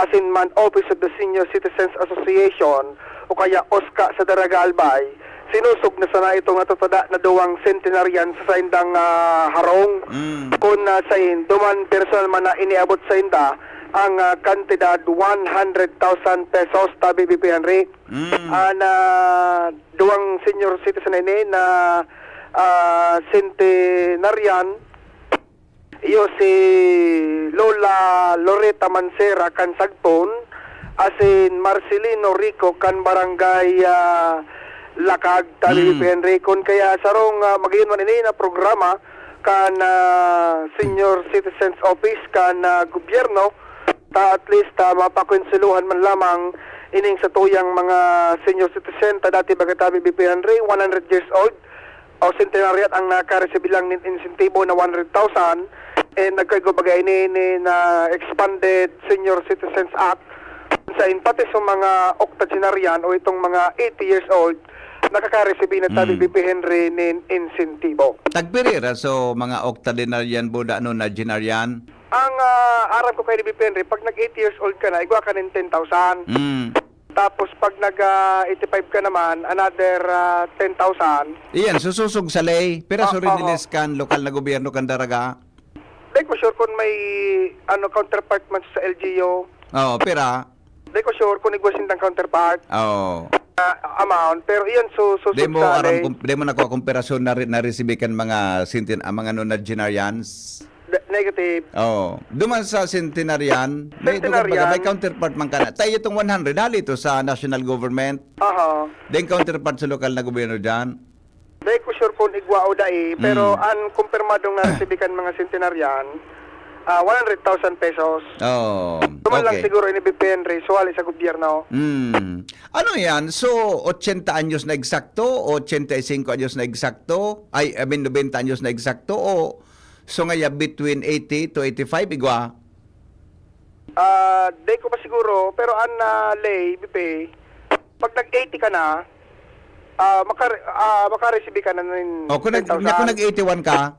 asin man Office of the Senior Citizens Association, o kaya OSCA sa Daraga Albay, sinusog na sana itong natutuda na duwang centenarian sa saindang, ah, harong. Mm. Kun, ah, sain, duman personal man na iniabot sainda, ang, ah, kantidad one hundred thousand pesos, tabi, B P Henry. Mm. An, ah, duwang senior citizen ini na, ah, centenarian, iyo si Lola Loreta Mancera kan Sagpon, asin Marcelino Rico kan Barangay, ah, Lakag, tabi, Mm. B P Henry. Kun kaya sarong, ah, magayon man ini na programa kan, ah, Senior Citizens Office kan, ah, gobyerno, ta at least, ah, mapakonsulohan man lamang ining satuyang mga senior citizen, ta dati baga, tabi, B P Henry, one hundred years old o centenarian ang nakaresibi lang nin insentibo na one hundred thousand, and nagkaigwa baga ini ni na Expanded Senior Citizens Act, sa in pati sa mga octogenarian o itong mga eighty years old, nakakaresibi na, tabi, Mm. B P Henry, nin insentibo. Tagpiri ra so mga octogenarian, buda, nonagenarian? Ang, ah, aram ko kay ni B P Henry, pag nag eighty years old ka na, igwa ka nin ten thousand. Mm. Tapos pag nag, ah, eighty-five ka naman, another, ah, ten thousand. Iyan, susosog sa ley. Pira Ah, so oo. Rinilis kan lokal na gobyerno kan Daraga? Di ko sure kung may, ano, counterpart man sa L G U. Oo, pira? Di ko sure kung igwa sindang counterpart. Oo. Ah, amount. Pero iyan, su-, su-, Di mo aram susali. kung, di mo nakuha kung pira so na, na-receive kan mga centen-, ah, mga nonagenarians? De-, negative. Oo. Duman sa centenarian, may dugang baga, Centenarian. may counterpart man ka na. Tayo itong one hundred, hali ito sa national government. Aha. Then counterpart sa lokal na gobyerno dyan. Di ko sure kung igwa o dai, pero Mm. ang kumpirmadong na-receive kan mga centenarian, ah, one hundred thousand pesos. Oo. Ito man lang Okay. siguro ini B P Henry, suwali sa gobyerno. Mm. Ano yan? So, ochenta anyos na eksakto, ochenta y cinco anyos na eksakto, ay, I mean, nobenta anyos na eksakto, o so ngaya between eighty to eighty-five, igwa? Ah, di ko pa siguro, pero an, ah, ley, B P, pag nag eighty ka na, ah, makare-, ah, makaresibi ka na nin O, kung nag-, ten thousand. kung nag-eighty-one ka?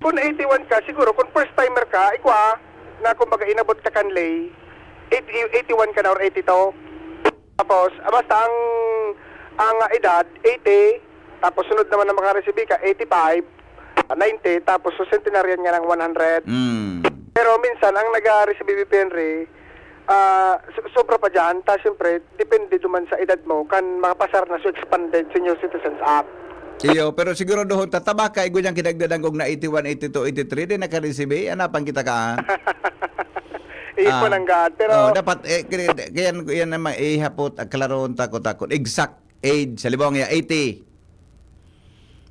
Kung eighty-one ka, siguro, kung first timer ka, igwa, na kumbaga inabot ka kan ley, eighty, eighty-one ka na or eighty-two. Tapos, ah, basta ang, ang, ah, edad, eighty, tapos sunod naman na makaresibi ka, eighty-five, ah, ninety, tapos so centenarian nga ng one hundred. Mm. Pero minsan, ang naga-receive B P Henry, ah, so-, sobra pa dyan. Ta, siyempre, depende duman sa edad mo, kan makapasar na sa Expanded Senior Citizens Act. Iyo, pero siguraduhon ta, ta baka igwa dyan kinagdadangog na eighty-one, eighty-two, eighty-three, di nakaresibi, anapan kita ka, ah. Iyo Ah. po nang gaan, pero Oh, dapat, eh, kaya, kaya yan, yan naman, ihapot, aklaroon ta ko, ta ko. Exact age, halimbawa nga, eighty.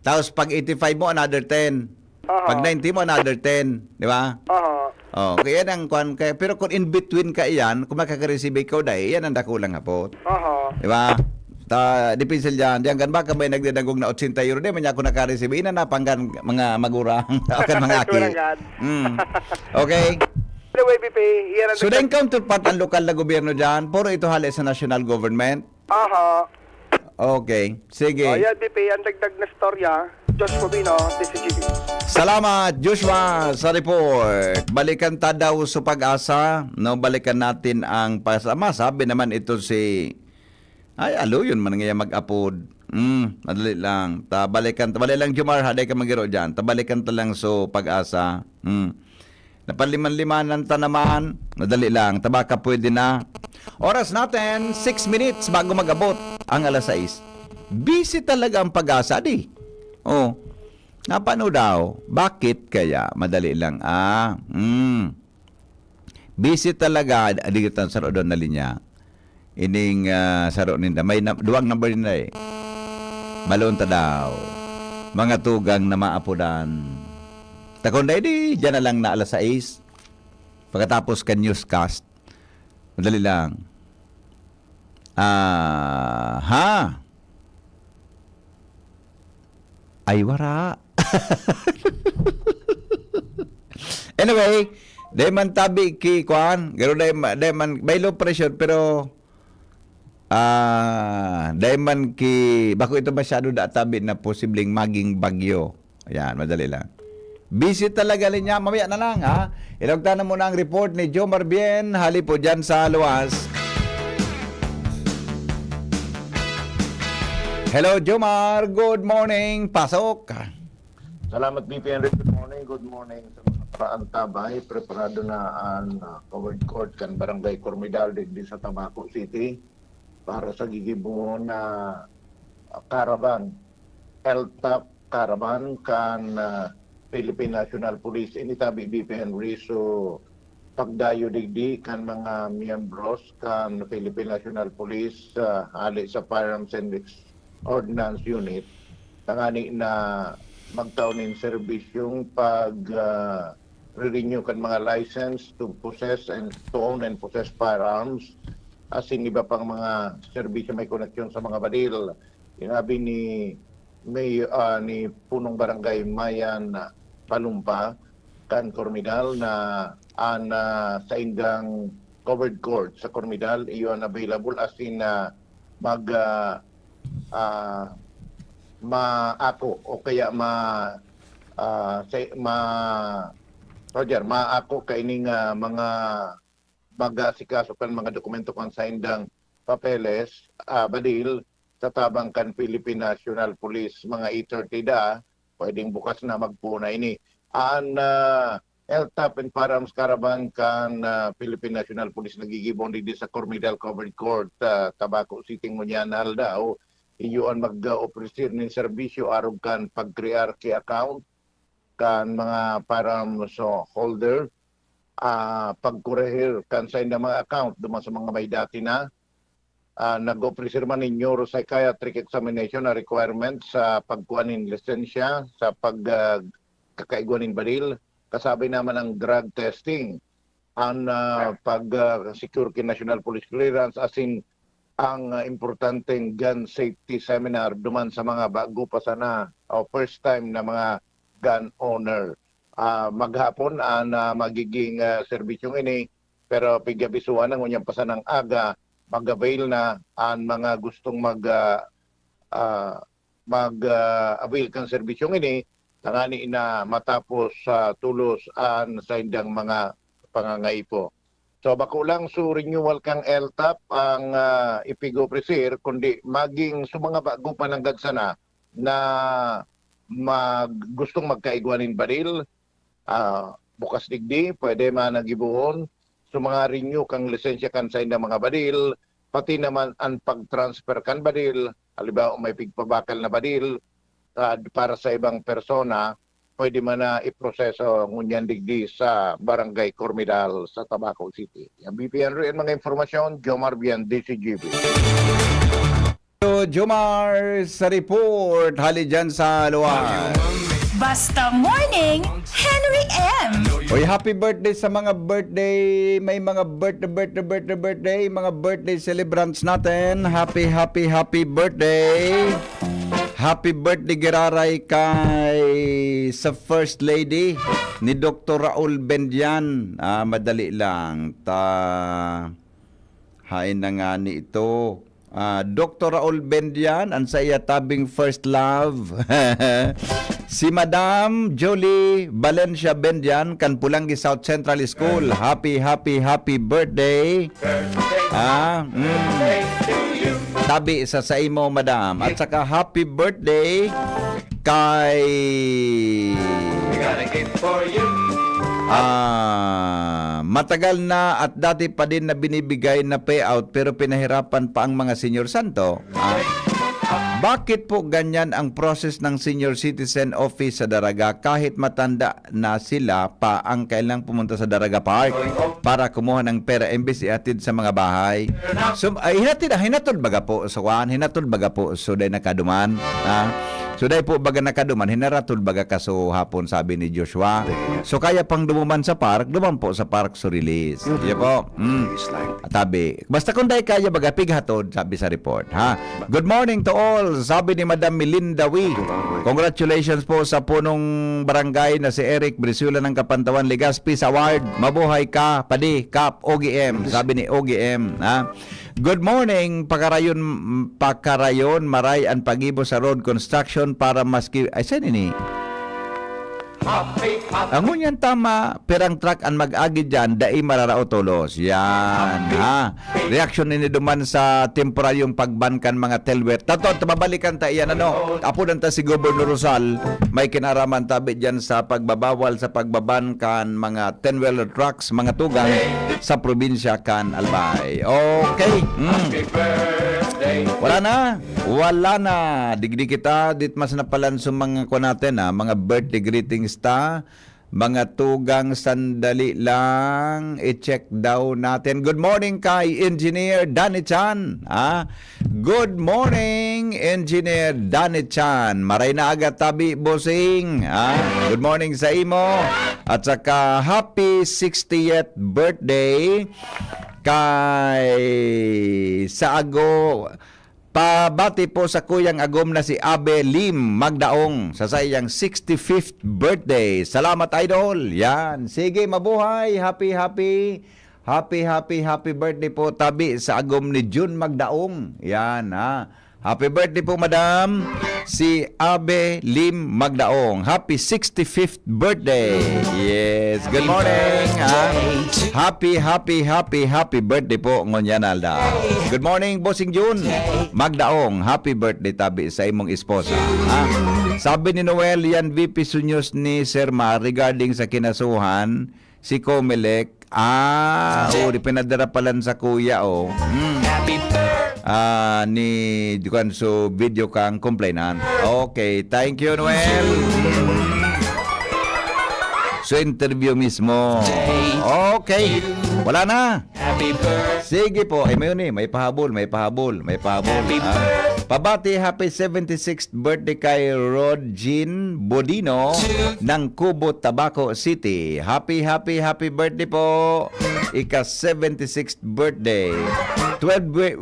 Tapos pag eighty-five mo, another ten. Aha. Pag ninety mo, another ten. Di ba? Aha. Oh, kaya yan ang kwan, kaya, pero kung in between ka iyan, kung makakareceive ikaw dai, yan ang dakulang hapot. Aha. Di ba? Ta, depende dyan. Diyan kan baka may nagdadangog na ochenta euro, di man niya ako nakareceive. Inanapan kan mga magurang, kan mga aki. Magurang kan. Mm. Okay? Anyway, B P, iyan ang So, dagdag- then counterpart ang lokal na gobyerno dyan, puro ito hali sa national government? Aha. Okay. Sige. O, yan, B P, ang dagdag na storya. Josh Cubino, D C G B. Salamat, Joshua, sa report. Balikan ta daw sa Pag-asa, no? Balikan natin ang pas-, ah, masabi naman ito si, ay, alo yun man ngayon mag-apod. Hmm, madali lang. Ta, balikan, madali lang, Jomar, ha, dai ka magiro dyan. Ta, balikan ta lang so Pag-asa. Hmm. Napaliman-limanan ta naman. Madali lang. Ta, baka pwede na. Oras natin, six minutes bago mag-abot ang alas sais. Busy talaga ang Pag-asa, di? Oh. Napano daw? Bakit kaya? Madali lang. Ah, hmm. Busy talaga. Adi kita sa Rodon na linya. Ining, ah, saro ninda. May na-, duwang number ninda eh. Balon ta daw. Mga tugang na maapodan. Takon dai di, diyan na lang na alas sais. Pagkatapos kan newscast. Madali lang. Ah, ha? Ay, wara. Anyway, dai man tabi ki, kuan, pero dai ma-, dai man, may low pressure, pero, ah, dai man ki, bako ito masyado da tabi na posibleng maging bagyo. Ayan, madali lang. Busy talaga linya. Mamaya na lang, ha? Ilog tayo muna ang report ni Jomar Bien, hali po dyan sa luwas. Hello, Jomar. Good morning. Pasok. Salamat, B P N. Good morning. Good morning sa mga paantabay, preparado na an, ah, covered court kan Barangay Cormidal digdi sa Tabaco City para sa gigibohon na, ah, caravan, L top caravan kan, ah, Philippine National Police. Ini tabi, B P Henry, so pagdayo digdi kan mga miyembros kan Philippine National Police, ah, hale sa Firearms and Ordnance Unit, tangani na magtao nin serbisyong pag, ah, re-renew kan mga license to possess and to own and possess firearms, asin iba pang mga serbisyo may koneksyon sa mga badil. Sinabi ni May, ah, ni Punong Barangay Mayan Palumpa kan Cormidal na an, ah, saindang covered court sa Cormidal, iyo an available, asin, ah, mag, ah, ah, maako o kaya ma, ah, sa, ma, Roger, maako kaining, ah, mga mag-aasikaso kan mga dokumento kan saindang papeles, ah, badil sa tabang kan Philippine National Police. Mga eight thirty da, pwedeng bukas na magpoon na ini. An, ah, L top and Firearms Caravan kan, ah, Philippine National Police nagigibo digdi sa Cormidal Covered Court, ah, Tabaco City ngunyan na aldaw. Iyo an mag-ofrecer nin serbisyo arog kan pag-crear ki account kan mga firearms holder, ah, pagkorehir kan saindang mga account duman sa mga may dati na. Ah, nag-ofrecer man nin neuropsychiatric examination na requirement sa pagkuha nin lisensya sa pag, ah, kakaigwa nin baril, kasabi naman ang drug testing, an, ah, pag, ah, secure ki National Police Clearance, asin ang, ah, importanteng gun safety seminar duman sa mga bago pa sana o first time na mga gun owner. Ah, maghapon an, ah, magiging, ah, serbisyong ini, pero pig-abisohan na ngunyan pa sanang aga, mag-avail na an mga gustong mag, ah, ah, mag, ah, avail kan serbisyong ini, tangani na matapos sa tulos an saindang mga pangangaipo. So, bako lang, so renewal kan L top ang, ah, ipig-ofrecer, kundi maging sa mga bago pa nanggad sana na mag-, gustong magkaigwa nin baril, ah, bukas digdi, pwede man nagibohon. So, mga renew kang lisensya kan saindang mga baril, pati naman an pag-transfer kan baril, halimbawa, may pigpabakal na baril, ah, para sa ibang persona, pwede man na iproseso ngunyan digdi sa Barangay Cormidal sa Tabaco City. Ang B P N rin mga impormasyon, Jomar Bian, D C G B. Jomar sa report, hali dyan sa luar. Basta Morning, Henry M. Oy, happy birthday sa mga birthday. May mga birthday, birthday, birthday, birthday. Mga birthday celebrants natin. Happy, happy, happy birthday. Happy birthday, giraray kay sa First Lady ni Doktor Raul Bendian. Ah, madali lang. Ta, hain na nga ni ito. Ah, Doktor Raul Bendian, ang sa iya tabing first love. Si Madam Julie Valencia Bendian, kan Pulanggi South Central School. Happy, happy, happy birthday. Ah, mm. Tabi sa saimo, Madam. At saka happy birthday kay, ah, matagal na at dati pa din na binibigay na payout pero pinahirapan pa ang mga senior santo. Ah, bakit po ganyan ang process ng senior citizen office sa Daraga? Kahit matanda na sila pa ang kailang pumunta sa Daraga Park para kumuha ng pera imbes ihatid sa mga bahay. So, ay, hinatid, hinatod baga po sa kuan, hinatod baga po so dai nakaduman. Ah, so dai po baga nakaduman, hinaratod baga kaso hapon, sabi ni Joshua. So kaya pang dumuman sa park, duman po sa park so release. Iyo po. Mm. Atabi. Basta kung dai kaya baga, pighatod, sabi sa report, ha? Good morning to all, sabi ni Madam Melinda Wee. Congratulations po sa punong barangay na si Eric Brizuela ng Kapantawan, Legazpi sa award. Mabuhay ka, padi, Kap, O G M, sabi ni O G M, ha? Good morning, Pakarayon, Pakarayon, maray an paggibo sa road construction para maski, ay, saan ini? Ang ngunyan tama, pirang truck an mag-agi diyan, dai mararao tolos. Yan, ha? Reaksyon ini duman sa temporaryong pag-ban kan mga ten-wheel. Tato, tababalikan ta iyan, ano? Apodan ta si Gobernador Rosal, may kinaraman tabi diyan sa pagbabawal sa pagbaban kan mga ten-wheeler trucks, mga tugang sa probinsya kan Albay. Okay. Mm. Wala na. Wala na. Digdi kita, dit mas napalan sa mga kwa natin, ha? Mga birthday greetings ta. Mga tugang, sandali lang. I-check daw natin. Good morning kay Engineer Danny Chan. Ah, good morning, Engineer Danny Chan. Maray na aga tabi, bossing. Ah, good morning sa imo. At saka happy sixtieth birthday kay Saago. Pabati po sa kuyang agom na si Abe Lim Magdaong sa saiyang sixty-fifth birthday. Salamat, idol. Yan. Sige, mabuhay. Happy, happy, happy, happy, happy birthday po, tabi sa agom ni Jun Magdaong. Yan, ha. Happy birthday po, madam. Si Abe Lim Magdaong. Happy sixty-fifth birthday. Yes. Good morning, ha. Happy, happy, happy, happy birthday po, ngunyan aldaw. Good morning, Bossing Jun Magdaong. Happy birthday tabi sa imong esposa, ha? Sabi ni Noel, yan V P Sunyos ni Sir Ma regarding sa kinasuhan, si Comelec. Ah, oh, di pinadara palan sa kuya, oh. Hmm. Ah, ni Dukan, so video kang complainant. Okay, thank you, Noel. So, interview mismo. Okay. Wala na. Sige po. Ay, may yun eh. May pahabol, may pahabol, may pahabol. Ah, pabati, happy seventy-sixth birthday kay Rod Jean Bodino ng Kubo, Tabaco City. Happy, happy, happy birthday po. Ika seventy-sixth birthday. Twelve wi-,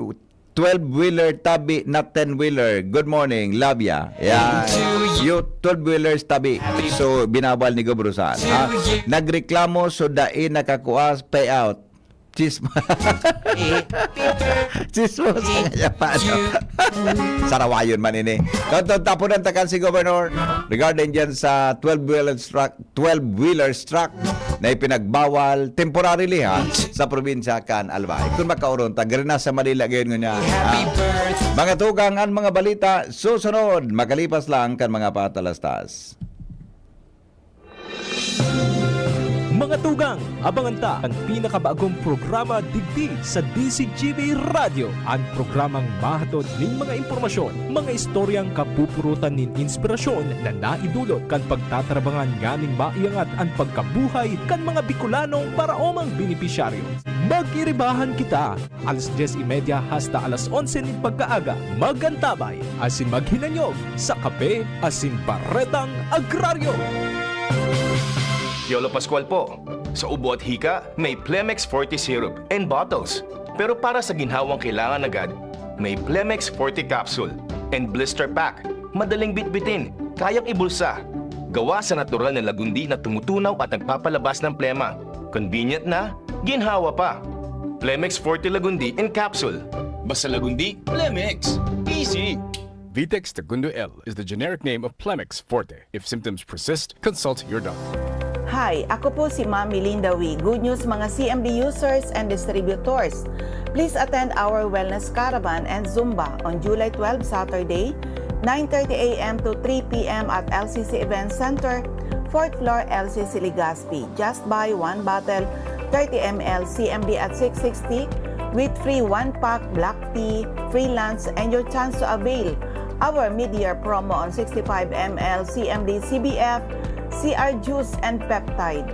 twelve-wheeler tabi na ten-wheeler. Good morning, love ya. Yeah. You twelve-wheelers tabi. So, binabal ni Gobrosan, ha? Nagreklamo, so dai nakakuha, payout. Chismo. Chismosa kaya pa, no? Sarawayon man ini. Taton, tapunan ta kan si Governor regarding dyan sa twelve-wheeler truck, twelve-wheeler truck na ipinagbawal temporarily, ha, sa probinsya kan Albay. Kung makaoron ta, gari na sa Manila gayon ngunyan, ha? Mga tugang, an mga balita susunod, makalipas lang kan mga patalastas. Mga tugang, abangan ta an pinakabagong programa digdi sa D Z G B Radyo, an programang mahatod nin mga impormasyon, mga istoryang kapupurutan nin inspirasyon na naidulot kan pagtatarabangan nganing maiangat an pagkabuhay kan mga Bicolanong paraomang benepisyaryo. Mag-iribahan kita! Alas dyes y media hasta alas onse nin pagkaaga, mag-antabay asin maghinanyog sa Kape asin Baretang Agraryo. Piolo Pascual po. Sa ubo at hika, may Plemex Forte Syrup and Bottles. Pero para sa ginhawang kailangan agad, may Plemex Forte Capsule and Blister Pack. Madaling bitbitin, kayang ibulsa. Gawa sa natural na lagundi na tumutunaw at nagpapalabas ng plema. Convenient na, ginhawa pa. Plemex Forte Lagundi in Capsule. Basta Lagundi, Plemex. Easy. Vitex Tagundo L is the generic name of Plemex Forte. If symptoms persist, consult your doctor. Hi, ako po si Ma'am Melinda Wee. Good news, mga C M D users and distributors. Please attend our Wellness Caravan and Zumba on July twelve, Saturday, nine thirty a m to three p m at L C C Event Center, fourth floor, L C C Legazpi. Just buy one bottle, thirty m l C M D at six sixty with free one pack black tea, free lunch, and your chance to avail our mid-year promo on sixty-five m l C M D C B F, C R juice, and peptide.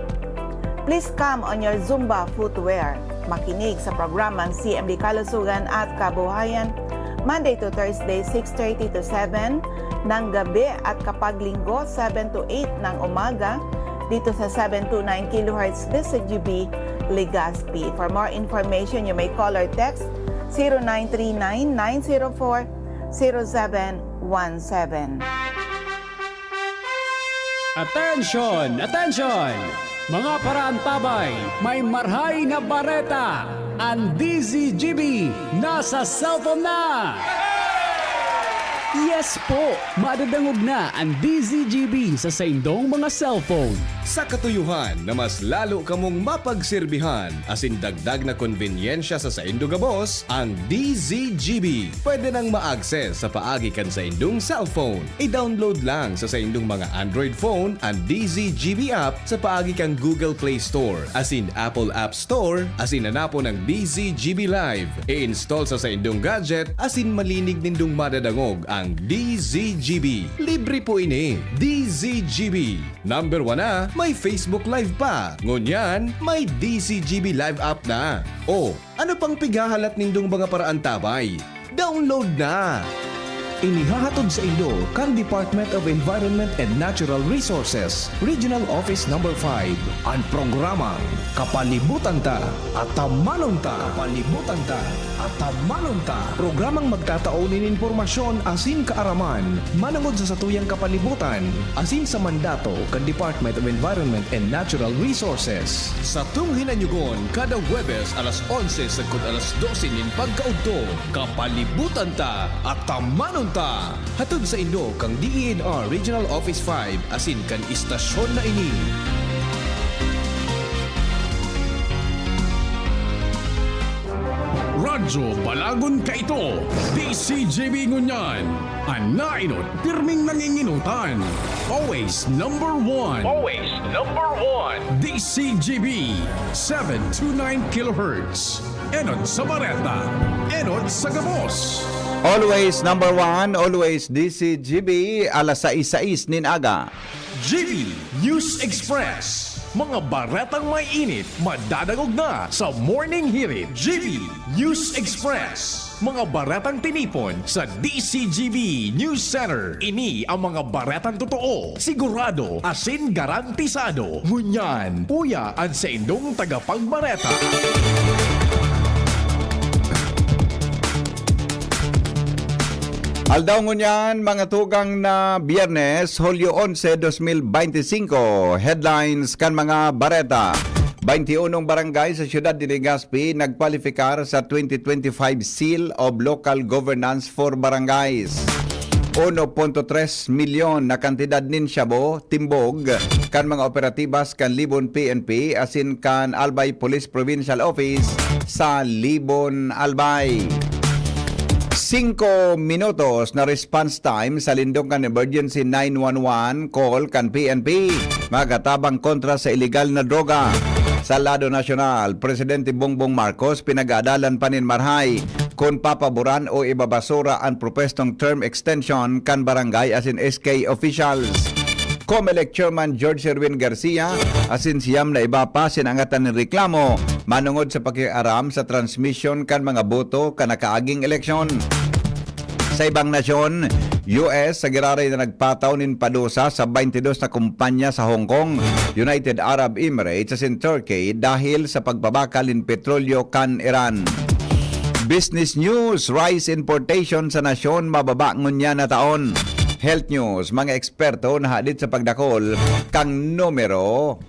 Please come on your Zumba footwear. Makinig sa programang C M D Kalusugan at Kabuhayan, Monday to Thursday, six thirty to seven ng gabi, at kapag Linggo, seven to eight ng umaga, dito sa seven two nine kilohertz D Z G B Legazpi. For more information, you may call or text zero nine three nine, nine zero four, zero seven one seven. Attention! Attention! Mga paraantabay, may marhay na bareta! Ang D Z G B nasa cellphone na! Yes po! Madadangog na an D Z G B sa saindong mga cellphone. Sa katuyohan na mas lalo kamong mapagserbihan asin dagdag na konbenyensya sa saindo gabos, ang D Z G B pwede nang ma-access sa paagi kan saindong cellphone. I-download lang sa saindong mga Android phone an D Z G B app sa paagi kan Google Play Store asin Apple App Store asin hanapon ang D Z G B Live. I-install sa saindong gadget asin malinig nindong madadangog ang D Z G B. Libre po ini. D Z G B. Number one na, may Facebook Live pa. Ngunyan, may D Z G B Live app na. O, ano pang pighahalat nindong mga paraantabay? Download na! Inihahatod sa indo kan Department of Environment and Natural Resources, Regional Office Number five, an programang Kapalibutan Ta, Atamanon Ta. Kapalibutan Ta, Atamanon Ta. Programang magtatao nin impormasyon asin kaaraman manongod sa satuyang kapalibutan asin sa mandato kan Department of Environment and Natural Resources. Satong hinanyugon kada Huwebes alas onse sagkod alas dose nin pagkaudto. Kapalibutan Ta, Atamanon Ta. Hatod sa indo kan D E N R Regional Office five asin kan istasyon na ini. Radyo Balagon kaito, D Z G B ngunyan, an nainot pirming nanginginotan. Always number one. Always number one. D Z G B, seven two nine kilohertz. Enot sa bareta, enot sa gabos. Always number one, always D Z G B, alas sais sais nin aga. G B News Express. Mga baretang may init, madadangog na sa Morning Hirit. G B News Express. Mga baretang tinipon sa D Z G B News Center. Ini ang mga baretang totoo, sigurado, asin garantisado. Ngunyan, uya an saindong tagapagbareta. Aldaw ngunyan, mga tugang, na Biyernes, Hulyo onse, dos mil bente singko. Headlines kan mga bareta. Bainti unong barangay sa siyudad ni Legazpi nagkwalipikar sa twenty twenty-five Seal of Local Governance for Barangays. Uno punto tres milyon na kantidad nin shabu, timbog, kan mga operatibas kan Libon P N P asin kan Albay Police Provincial Office sa Libon, Albay. Singko minutos na response time sa lindong kan emergency nine one one call kan P N P, magatabang kontra sa ilegal na droga. Sa lado nasyonal, Presidente Bongbong Marcos pinag-aadalan pa nin marahay kun papaboran o ibabasura an propwestong term extension kan barangay asin S K officials. Comelec Chairman George Erwin Garcia asin siyam na iba pa sinangatan nin reklamo manongod sa pakiaram sa transmisyon kan mga boto kan nakaaging eleksyon. Sa ibang nasyon, U S sa giraray na nagpataw nin padusa sa baintidos na kumpanya sa Hong Kong, United Arab Emirates asin Turkey dahil sa pagpabakal nin petrolyo kan Iran. Business news, rice importation sa nasyon mababa ngunyan na taon. Health news, mga eksperto nahadit sa pagdakol kan numero.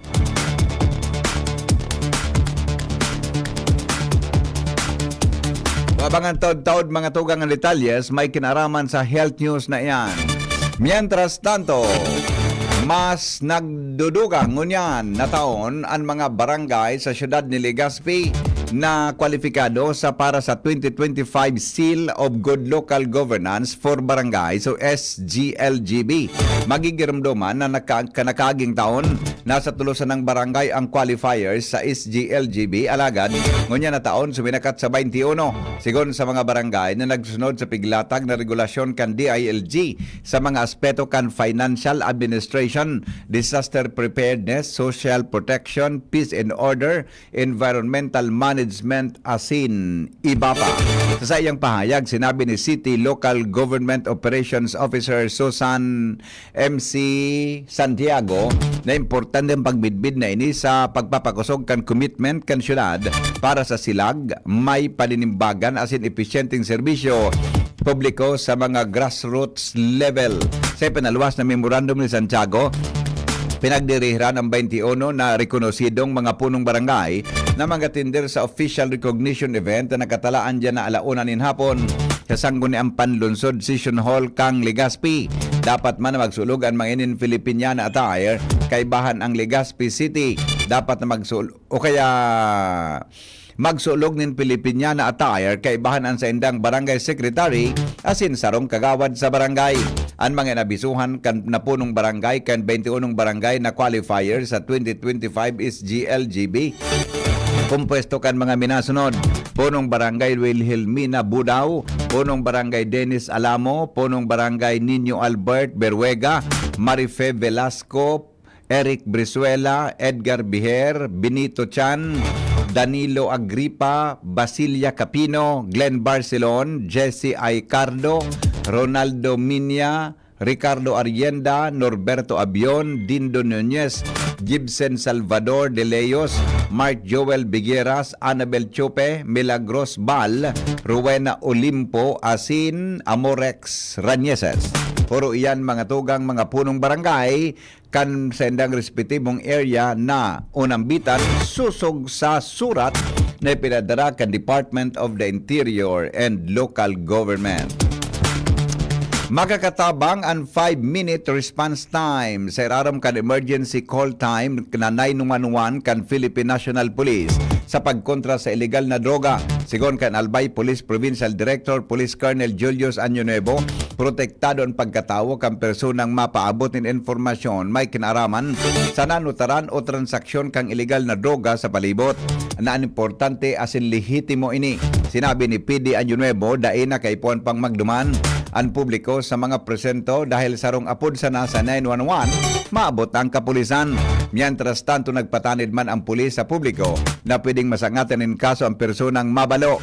Abangan taod-taod, mga tugang, ang detalyes may kinaraman sa health news na iyan. Mientras tanto, mas nagdudugang ngunyan na taon an mga barangay sa siyudad ni Legazpi na kwalipikado sa para sa twenty twenty-five Seal of Good Local Governance for Barangay, so S G L G B. Magigiromdoman na naka-, kanakaging taon, nasa tulo sanang barangay ang qualifiers sa S G L G B, alagad ngunyan na taon suminakat sa bainti uno, sigon sa mga barangay na nagsunod sa piglatag na regulasyon kan D I L G sa mga aspeto kan financial administration, disaster preparedness, social protection, peace and order, environmental management asin iba pa. Sa saiyang pahayag, sinabi ni City Local Government Operations Officer Susan M C Santiago na importante ang pagmidbid na ini sa pagpapakosog kan commitment kan syudad para sa silag, may paninimbagan asin episyenteng serbisyo publiko sa mga grassroots level. Sa ipinaluwas na memorandum ni Santiago, pinagdirihiran ang bainti uno na rekonosidong mga punong barangay na mag-atender sa official recognition event na nakatalaan diyan na ala una nin hapon. sa Sangguniang Panlungsod Session Hall kan Legazpi. Dapat man na magsulog an mga inin Filipiniana attire, kaibahan ang Legazpi City. Dapat na magsul-, o kaya magsulog nin Filipiniana attire, kaibahan ang saindang barangay secretary asin sarong kagawad sa barangay. An mga inabisuhan kan napunong barangay kan twenty-unong barangay na qualifier sa twenty twenty-five S G L G B. Kompuesto kan mga minasunod: Punong Barangay Wilhelmina Budao, Punong Barangay Dennis Alamo, Punong Barangay Niño Albert Beruega, Marife Velasco, Eric Brizuela, Edgar Biher, Benito Chan, Danilo Agripa, Basilia Capino, Glenn Barcelon, Jesse Aicardo, Ronaldo Minya, Ricardo Arrienda, Norberto Abion, Dindo Nunez, Gibson Salvador De Leos, Mark Joel Bigueras, Annabel Chope, Milagros Bal, Rowena Olimpo, asin Amorex Rañeses. Puro iyan mga tugang, mga punong barangay kan saindang respetibong area na unambitan sosog sa surat na ipinadara kan Department of the Interior and Local Government. Makakatabang an five-minute response time sa irarom kan emergency call time na nine one one kan Philippine National Police sa pagkontra sa iligal na droga. Sigon kan Albay Police Provincial Director Police Colonel Julius Año Nuevo, protektado an pagkatawo kan personang mapaabot nin impormasyon may kinaaraman sa nanutaran o transaksyon kan iligal na droga sa palibot. Na an importante asin lehitimo ini. Sinabi ni P D Año Nuevo, dai na kaipuhan pang magduman an publiko sa mga presinto dahil sarong apod sana sa nine one one, maabot na ang kapulisan. Mientras tanto, nagpatanid man ang pulis sa publiko na pwedeng masangatan nin kaso ang personang mabalo,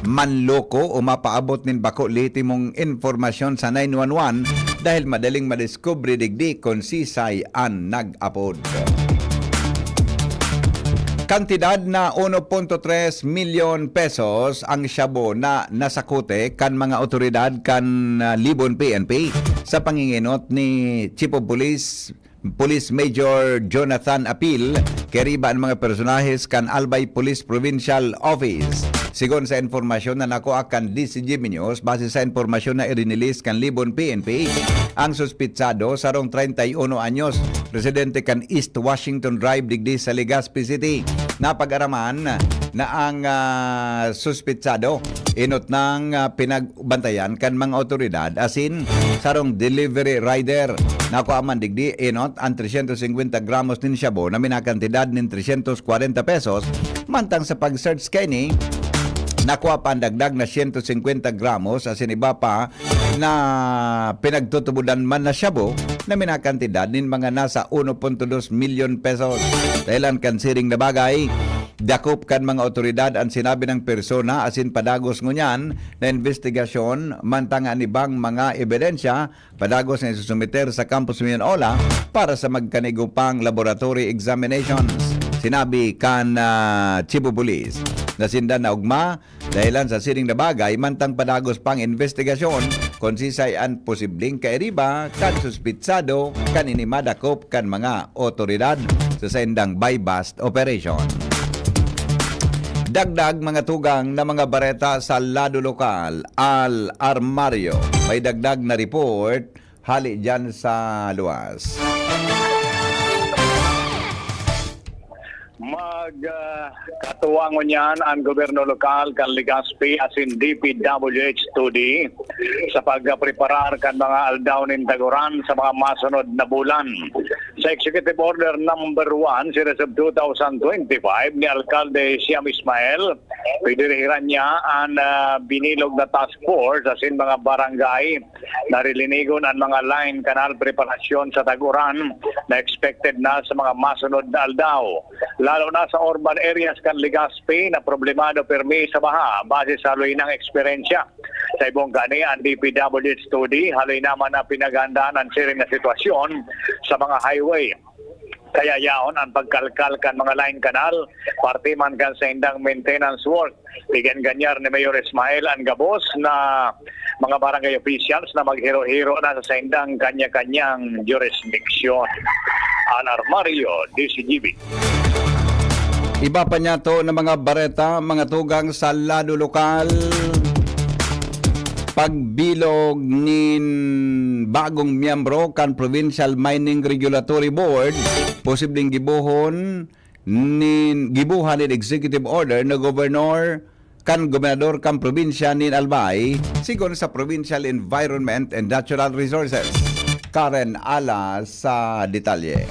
manloko o mapaabot nin bako lehitimong impormasyon sa nine one one dahil madaling madiskubre digdi kun sisay an nag-apod. Kantidad na uno punto tres milyon pesos ang shabu na nasakute kan mga otoridad kan, ah, Libon P N P sa pangingenot ni Chief of Police, Police Major Jonathan Apil, kairiba an mga personahes kan Albay Police Provincial Office. Sigon sa impormasyon na nakua kan D Z G B News, base sa impormasyon na irinilis kan Libon P N P, ang suspitsado, sarong treinta y uno anyos, residente kan East Washington Drive digdi sa Legazpi City. Napag-araman na ang, ah, suspitsado enot nang, ah, pinagbantayan kan mga otoridad, asin sarong delivery rider. Nakua man digdi enot an tresyentos singkwenta gramos nin shabu na minakantidad nin tresyentos kwarenta pesos, mantang sa pag-search kaini, nakua pa an dagdag na siyento singkwenta gramos asin iba pa na pinagtutubodan man na shabu na minakantidad nin mga nasa uno punto dos milyon pesos. Dahelan kan siring na bagay, dakop kan mga otoridad an sinabi nang persona asin padagos ngunyan na imbestigasyon, mantang an ibang mga ebidensya padagos na isusumiter sa Campus Mayon Ola para sa magkanigo pang laboratory examinations. Sinabi kan, ah, Chief of Police na sinda naogma dahelan sa siring na bagay, mantang padagos pang imbestigasyon kun sisay an posibleng kairiba kan suspitsado kan ini madakop kan mga otoridad sa saindang buy-bust operation. Dagdag mga tugang na mga bareta sa lado lokal, Al Armario. May dagdag na report hali diyan sa luwas. Mag, ah, katuwa ngunyan an gobyerno lokal kan Legazpi asin D P W H two D sa pagpreparar kan mga aldaw nin taguran sa mga masunod na bulan. Sa Executive Order Number One, Series of two thousand twenty-five, ni Alkalde Siam Ismael, pidirihiran niya an, ah, binilog na task force asin mga barangay na rilinigon an mga line canal preparasyon sa tag-uran na expected na sa mga masunod na aldaw, lalo na sa urban areas kan Legazpi na problemado pirmi sa baha, base sa haloy nang eksperyensya. Sa ibong kani, an D P W H two D, haloy naman na pinaghandaan an siring na sitwasyon sa mga highway. Kaya yaon an pagkalkal kan mga line canal, parte man kan saindang maintenance work. Pigenganyar ni Mayor Ismael an gabos na mga barangay officials na maghiro-hiro na sa saindang kanya-kanyang jurisdiction. Al Armario, D Z G B. Iba pa niyato na mga bareta, mga tugang sa lado lokal. pagbilog nin bagong miyembro kan Provincial Mining Regulatory Board, posibleng gibohon nin, gibuhan nin executive order na gobernador kan gobernador kan probinsya nin Albay, sigon sa Provincial Environment and Natural Resources. Karen Alas sa detalye.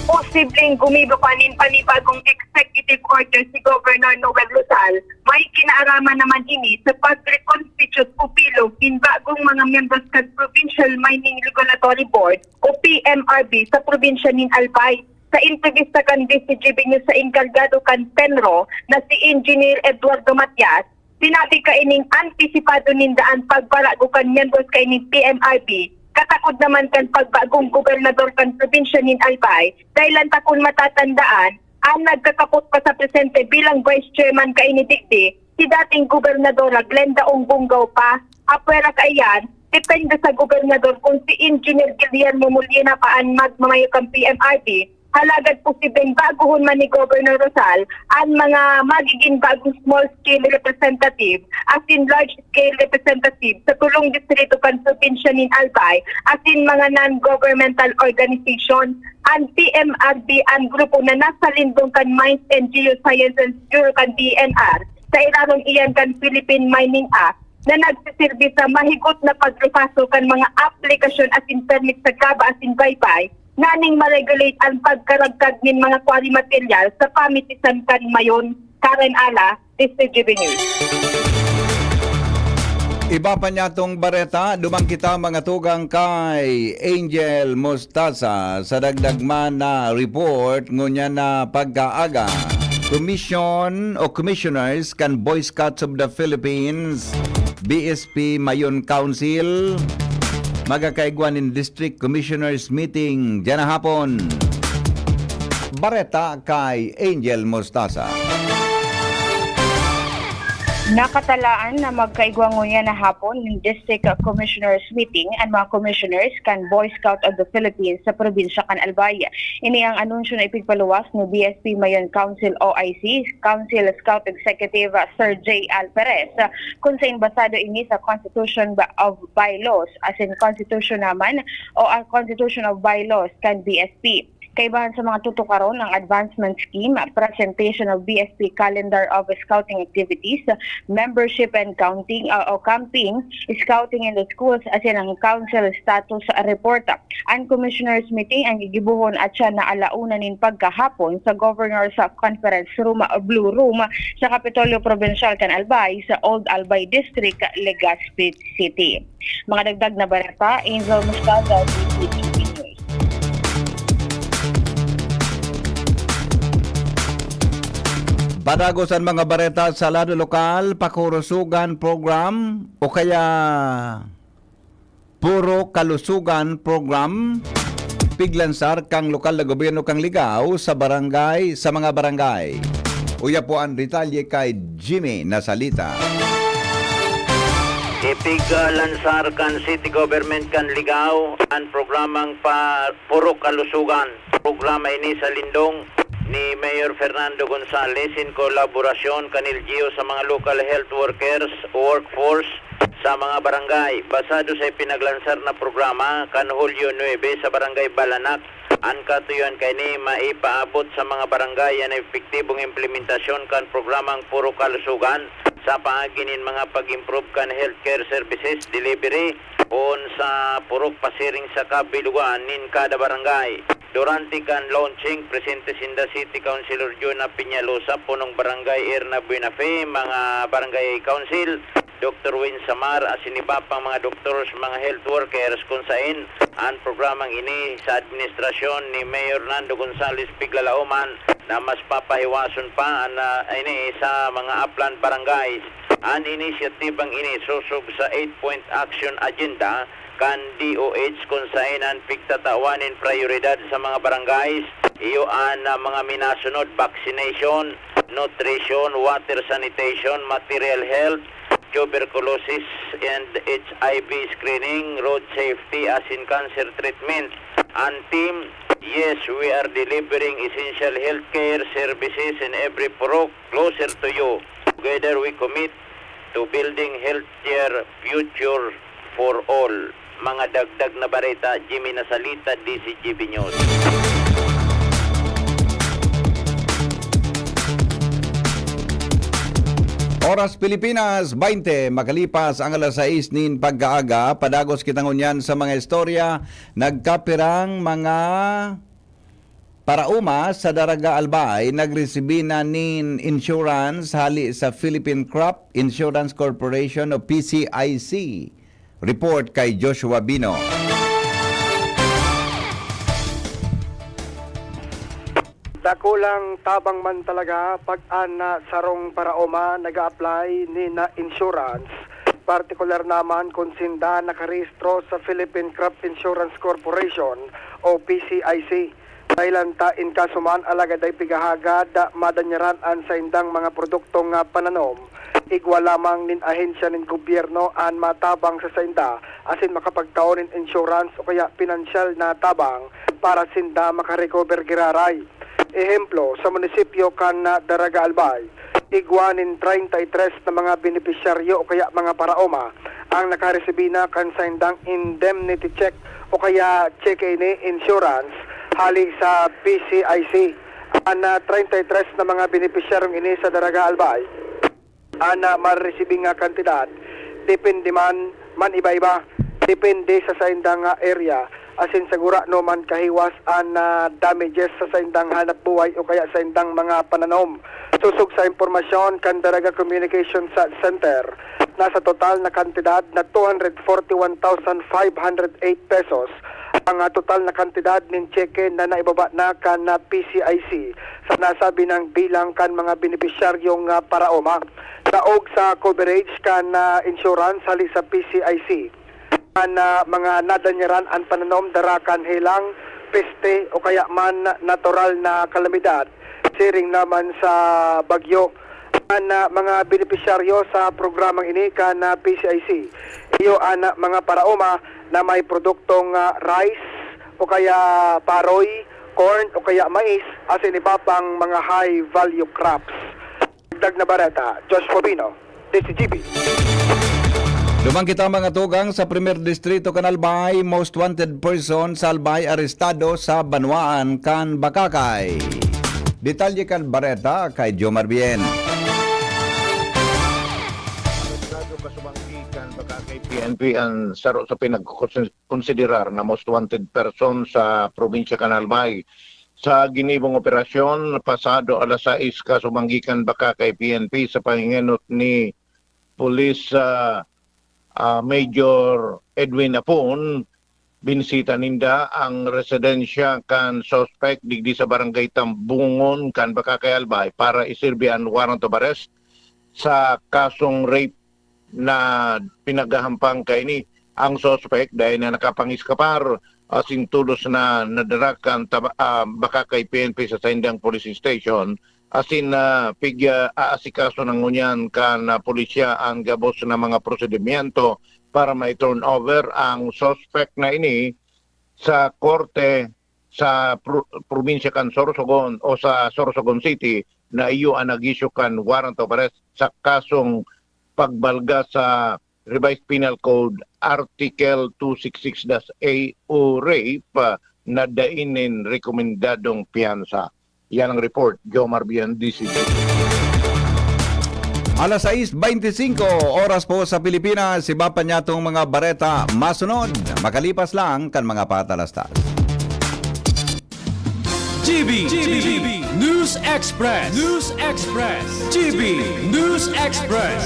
Posibleng gumibo pa nin panibagong executive order si Governor Noel Rosal. May kinaaraman naman ini sa pag-reconstitute o bilog nin bagong mga miyembros kan Provincial Mining Regulatory Board o P M R B sa probinsya nin Albay. Sa entrevista kan D Z G B News sa enkargado kan PENRO na si Engineer Eduardo Matias, sinabi kaining antisipado ninda an pagbarago kan miyembros kaining P M R B, katakod naman kan pagbagong gobernador kan probinsya nin Albay, dahil ta kun matatandaan, an nagkakapot pa sa presente bilang vice chairman kaini digdi, si dating Gobernadora Glenda Ong Bongao pa. Apwera kaiyan, depende sa gobernador kung si Engineer Guillermo Molina pa an magmamayo kan P M R B, halagad posibleng baguhon man ni Governor Rosal an mga magiging bagong small-scale representative asin large-scale representative sa tolong distrito kan probinsya nin Albay asin mga non-governmental organization. An P M R B an grupo na nasa lindong kan Mines and Geosciences Bureau kan D E N R, sa irarom iyan kan Philippine Mining Act, na nagsisirbi sa mahigot na pagproseso kan mga aplikasyon asin permit sa kaba asin baybay, nganing ma-regulate an pagkaragkag nin mga quarry material sa pamitisan kan Mayon. Karen Ala, T C G B News. Iba pa niyatong bareta, duman kita mga tugang kay Angel Mostaza sa dagdag man na report ngunyan na pagkaaga. Commission o commissioners kan Boy Scouts of the Philippines, B S P Mayon Council, magkakaigwa nin District Commissioners Meeting diyan na hapon. Bareta kay Angel Mostaza. Nakatalaan na magkaigwa ngunyan na hapon nin District Commissioners Meeting an mga commissioners kan Boy Scout of the Philippines sa probinsya kan Albay. Ini ang anunsyo na ipigpaluwas ni B S P Mayon Council O I C, Council Scout Executive Sir J Al Perez, kun sain basado ini sa Constitution ba-, of Bylaws, as in constitution naman o ang Constitution of Bylaws kan B S P. Kaibahan sa mga tutukaron ang advancement scheme, presentation of B S P calendar of scouting activities, membership and counting, ah, o camping, scouting in the schools, asin ang council status report. An commissioners meeting ang gigibohon atyan na ala una nin pagkahapon sa Governor's Conference Room, Blue Room, sa Kapitolyo Probinsyal kan Albay, sa Old Albay District, Legazpi City. Mga dagdag na bareta, Angel Muscada, D Z G B News. Padagos an mga bareta sa lado lokal, Pakurusugan Program o kaya Puro Kalusugan Program, piglansar kan lokal na gobyerno kan Ligao sa barangay, sa mga barangay. Uya po an detalye kay Jimmy Nasalita. Ipiglansar kan City Government kan Ligao an programang pa-, Puro Kalusugan. Programa ini sa lindong ni Mayor Fernando Gonzales in kolaborasyon kan L G U sa mga local health workers, workforce, sa mga barangay. Basado sa ipinaglansar na programa kan Hulyo nuebe sa Barangay Balanak, an katuyoan kaini maipaabot sa mga barangay an epektibong implementasyon kan programang Puro Kalusugan sa paagi nin mga pag-improve kan healthcare services delivery poon sa purok pasiring sa kabilugan nin kada barangay. Durante kan launching, presente sinda City Councilor Jun Peñalosa, Punong Barangay Erna Buenafe, mga Barangay Council, Doktor Win Samar, asin iba pang mga doktor, mga health workers, kun sain an programang ini sa administrasyon ni Mayor Nando Gonzales Piglalaoman na mas papahiwason pa an, ah, ini sa mga upland barangays. An inisyatibang ini sosog sa eight-point action agenda kan D O H, kun sain an pigtatawan nin prayoridad sa mga barangays, iyo an, ah, mga minasunod: vaccination, nutrition, water sanitation, material health, tuberculosis and H I V screening, road safety, asin cancer treatment. An theme, "Yes, we are delivering essential healthcare services in every purok closer to you. Together we commit To building healthier future for all. Mga dagdag na bareta, Jimmy Nasalita, D C G B News. Oras Pilipinas, baynte makalipas ang alas sais nin pagkaaga. Padagos kita ngunyan sa mga istorya. Nagkapirang mga paraoma sa Daraga Albay nagresibi na nin insurance hali sa Philippine Crop Insurance Corporation o P C I C. Report kay Joshua Bino. Dakulang tabang man talaga pag an, ah, sarong paraoma nag-a-apply nin, ah, insurance, partikular naman kun sinda nakarehistro sa Philippine Crop Insurance Corporation o P C I C. Dahelan ta in kaso man, alagad dai pigahagad, ah, madanyaran an saindang mga produktong, ah, pananom. Igwa lamang nin ahensya nin gobyerno an matabang sa sainda asin makapagtao nin insurance o kaya pinansyal na tabang para sinda makarecover giraray. Ehemplo, sa munisipyo kan, ah, Daraga Albay, igwa nin treinta y tres na mga benepisyaryo o kaya mga paraoma ang nakaresibi na kan saindang indemnity check o kaya cheque ini insurance hali sa P C I C. An, ah, treinta y tres na mga benepisyaryong ini sa Daraga Albay an, ah, mareresibing, ah, kantidad, depende man, man iba-iba, depende sa saindang, ah, area, asin sagurano man kahiwas an, ah, damages sa saindang hanap buhay o kaya saindang mga pananom. Sosog sa impormasyon kan Daraga Communication sa Center, nasa total na kantidad na two hundred forty one thousand five hundred eight pesos ang, ah, total na kantidad nin cheque na naibaba na kan, ah, P C I C sa nasabi nang bilang kan mga benepisyaryong, ah, paraoma. Daog sa coverage kan, ah, insurance hali sa P C I C an, ah, mga nadanyaran an pananom dara kan helang, peste o kaya man natural na kalamidad, siring naman sa bagyo. An, ah, mga benepisyaryo sa programang ini kan, ah, P C I C, iyo an, ah, mga paraoma na may produktong, ah, rice o kaya paroy, corn o kaya mais, asin iba pang mga high value crops. Dagdag na bareta, Josh Fobino, D C G B. Duman kita, mga tugang, sa Primer Distrito kan Albay. Most wanted person sa Albay arestado sa banwaan kan Bacacay. Detalye kan bareta kay Jomar Bien. Arestado kasubanggi kan Bacacay P N P ang saro sa pinagkonsiderar na most wanted person sa probinsya kan Albay. Sa ginibong operasyon, pasado alas sais kasubanggi kan Bacacay P N P sa pangengenot ni Police, ah, ah, Major Edwin Apon, binisita ninda ang residensya kan suspect digdi sa Barangay Tambungon kan Bacacay, Albay para isirbi an warrant of arrest sa kasong rape na pinaghahampang kaini. Ang suspect dai na nakapangiskapar asin tolos na nadara kan Taba-, ah, Bacacay P N P sa saindang police station. Asin, ah, pig-, ah, aasikaso na ngunyan kan, ah, pulisya ang gabos na mga prosedimyento para mai-turn over ang suspect na ini sa korte sa pro-, probinsya kan Sorsogon o sa Sorsogon City na iyo ang nag-issue kan warrant of arrest sa kasong pagbalga sa Revised Penal Code Article two six six dash A o rape, ah, na dai nin rekomendadong piyansa. Yan ang report, Jomar Bien, D C G. Alas sais beintisinko, oras po sa Pilipinas. Iba pa niyatong mga bareta masunod, makalipas lang kan mga patalastas. G B, G B News Express, News Express, G B News Express.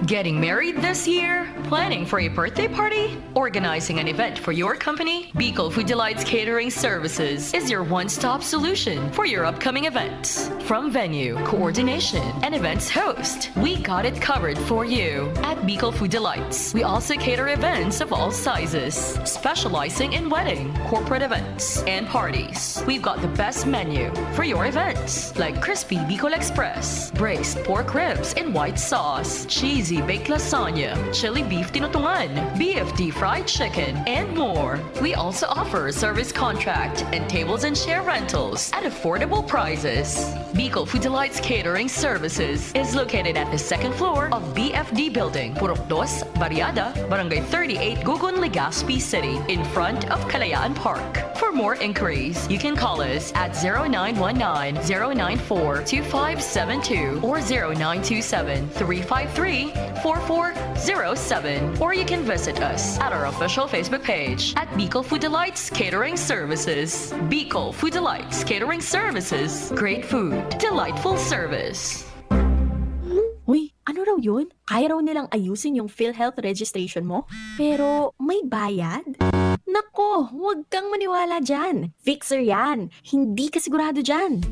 Getting married this year? Planning for a birthday party? Organizing an event for your company? Bicol Food Delights Catering Services is your one-stop solution for your upcoming events. From venue, coordination, and events host, we got it covered for you. At Bicol Food Delights, we also cater events of all sizes, specializing in wedding, corporate events, and parties. We've got the best menu for your events, like crispy Bicol Express, braised pork ribs in white sauce, cheesy baked lasagna, chili beef tinutungan, B F D fried chicken, and more. We also offer service contract and tables and chair rentals at affordable prices. Bicol Food Delights Catering Services is located at the second floor of B F D Building, Purok Dos, Barriada, Barangay thirty-eight, Gugun, Legazpi City, in front of Kalayaan Park. For more inquiries, you can call us at zero nine one nine, zero nine four, two five seven two or zero nine two seven, three five three, four four zero seven. Or you can visit us at our official Facebook page at Bicol Food Delights Catering Services. Bicol Food Delights Catering Services. Great food, delightful service. Uy, ano raw yun? Kaya raw nilang ayusin yung PhilHealth registration mo? Pero may bayad? Nako, huwag kang maniwala dyan. Fixer yan. Hindi ka sigurado dyan.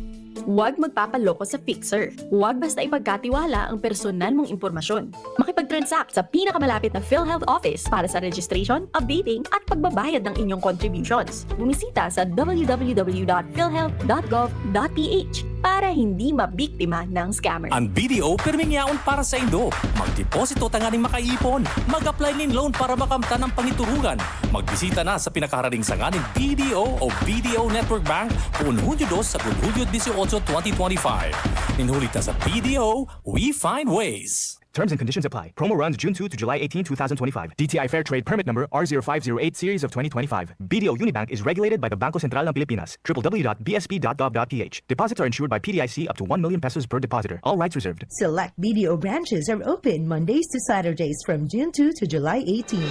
Huwag magpapaloko sa Fixer. Huwag basta ipagkatiwala ang personal mong impormasyon. Makipag-transact sa pinakamalapit na PhilHealth office para sa registration, updating, at pagbabayad ng inyong contributions. Bumisita sa w w w dot philhealth dot gov dot p h para hindi mabiktima ng scammer. Ang B D O pirming yaon para sa indo. Magdeposito tanganing makaipon. Mag-apply nin loan para makamtan ang pangiturugan. Magbisita na sa pinakaharaning sanga nin B D O o B D O Network Bank poon Hunyo dos sagkod Hunyo dieciocho, twenty twenty-five. Nin huli ta sa B D O, we find ways. Terms and conditions apply. Promo runs June two to July eighteen, two thousand twenty-five. D T I Fair Trade Permit Number R zero five zero eight Series of twenty twenty-five. B D O Unibank is regulated by the Bangko Sentral ng Pilipinas. triple w dot b s p dot gov dot p h. Deposits are insured by P D I C up to one million pesos per depositor. All rights reserved. Select B D O branches are open Mondays to Saturdays from June two to July eighteen.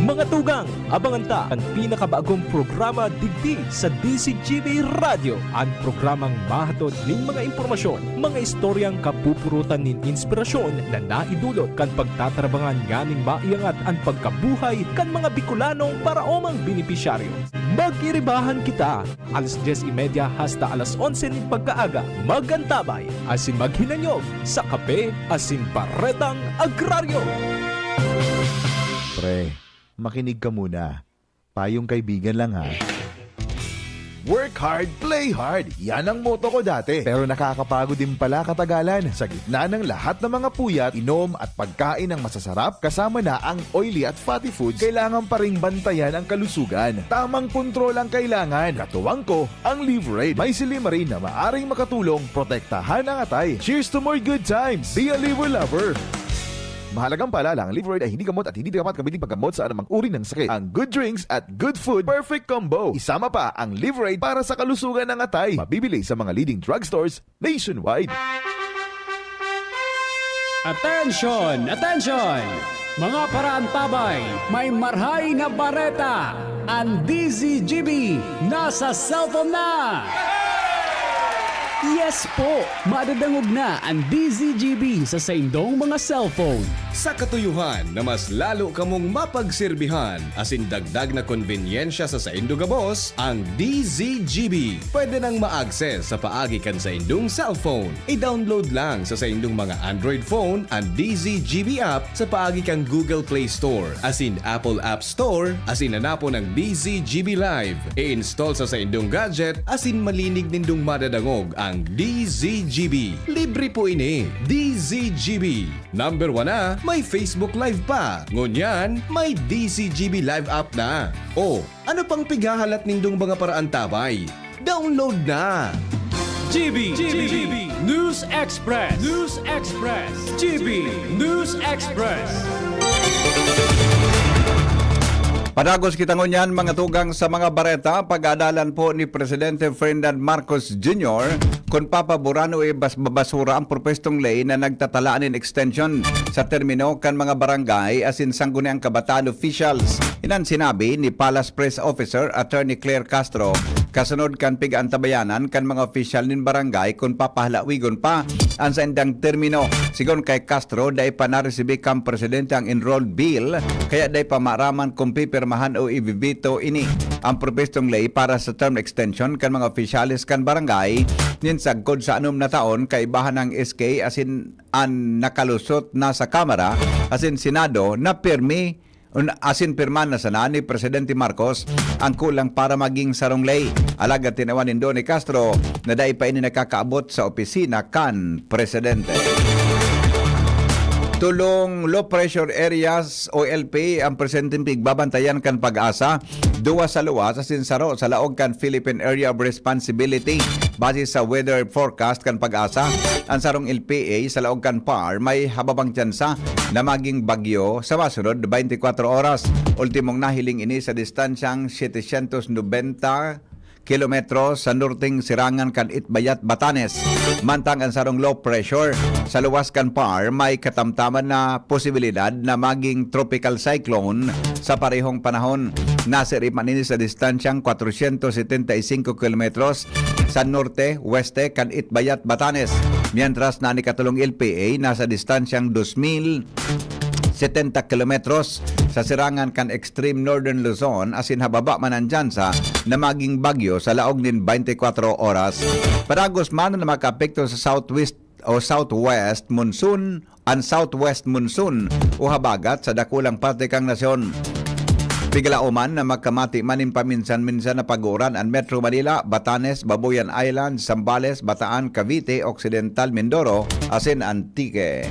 Mga tugang, abangan ta an pinakabagong programa digdi sa D Z G B Radyo, an programang mahatod nin mga impormasyon, mga istoryang kapupurutan nin inspirasyon na naidulot kan pagtatrabangan nganing maiangat an pagkabuhay kan mga Bicolanong paraomang benepisyaryo. Mag-iribahan kita, alas dyes y media hasta alas onse nin pagkaaga. Mag-antabay asin maghinanyog sa Kape asin Baretang Agraryo. Pre, makinig ka muna. Payong kaibigan lang, ha. Work hard, play hard. Yan ang motto ko dati. Pero nakakapagod din pala katagalan. Sa gitna ng lahat ng mga puyat, inom at pagkain ng masasarap, kasama na ang oily at fatty foods, kailangan pa ring bantayan ang kalusugan. Tamang kontrol ang kailangan. Katuwang ko, ang Liverade. May silymarin na maaring makatulong protektahan ang atay. Cheers to more good times! Be a Liver Lover! Mahalagang paalala, ang Liverade ay hindi gamot at hindi dapat gamitin paggamot sa anumang uri ng sakit. Ang good drinks at good food, perfect combo. Isama pa ang Liverade para sa kalusugan ng atay. Mabibili sa mga leading drugstores nationwide. Attention! Attention! Mga paraantabay, may marhay na bareta! An D Z G B nasa cellphone na! Yes po! Madadangog na an D Z G B sa saindong mga cellphone. Sa katuyohan na mas lalo kamong mapagserbihan asin dagdag na konbenyensya sa saindo gabos, ang D Z G B pwede nang ma-access sa paagi kan saindong cellphone. I-download lang sa saindong mga Android phone an D Z G B app sa paagi kan Google Play Store asin Apple App Store asin hanapon ang D Z G B Live. I-install sa saindong gadget asin malinig nindong madadangog ang D Z G B. Libre po ini. D Z G B. Number one na, may Facebook Live pa. Ngunyan, may D Z G B Live app na. O, ano pang pighahalat nindong mga paraantabay? Download na! G B, G B, News Express, News Express, G B News Express. Padagos kita ngunyan, mga tugang, sa mga bareta. Pag-aadalan po ni Presidente Ferdinand Marcos Junior kun papaboran o ibas-, babasura ang propwestong ley na nagtatala nin extension sa termino kan mga barangay asin sangguniang kabataan officials. Iyan an sinabi ni Palace Press Officer Attorney Claire Castro, kasunod kan pig-antabayanan kan mga opisyal nin barangay kun papahalawigon pa an saindang termino. Sigon kay Castro, dai pa naresibi kan presidente ang enrolled bill, kaya dai pa maaraman kun pipirmahan o ibibito ini, ang propwestong ley para sa term extension kan mga opisyales kan barangay nin sagkod sa anom na taon, kaibahan ang S K asin an nakalusot na sa Kamara asin Senado na pirmi, un-, asin pirma na sana ni Presidente Marcos ang kulang para maging sarong ley. Alagad tinawan nindo ni Castro na dai pa ini nakakaabot sa opisina kan Presidente. Tolong low pressure areas o L P A ang presenteng pigbabantayan kan PAGASA, duwa sa luwas asin saro sa laog kan Philippine Area of Responsibility. Base sa weather forecast kan PAGASA, ang sarong L P A sa laog kan PAR may hababang tsansa na maging bagyo sa masunod twenty-four oras. Ultimong nahiling ini sa distansyang setecientos nobenta kilometro sa norteng sirangan kan Itbayat, Batanes. Mantang ang sarong low pressure sa luwas kan PAR may katamtaman na posibilidad na maging tropical cyclone sa parehong panahon. Nasirip man ini sa distansyang kwatrosyentos setenta y singko kilometros sa norte-weste kan Itbayat, Batanes, mientras na an ikatolong L P A nasa distansyang dos mil setenta kilometros sa sirangan kan extreme northern Luzon asin hababa man an tsansa na maging bagyo sa laog nin twenty-four oras. Padagos man na makaapekto sa southwest o southwest monsoon, ang southwest monsoon o habagat sa dakulang parte kan nasyon. Pigalaoman na makamati man nin paminsan-minsan na pag-uuran an Metro Manila, Batanes, Babuyan Island, Zambales, Bataan, Cavite, Occidental Mindoro, asin Antique.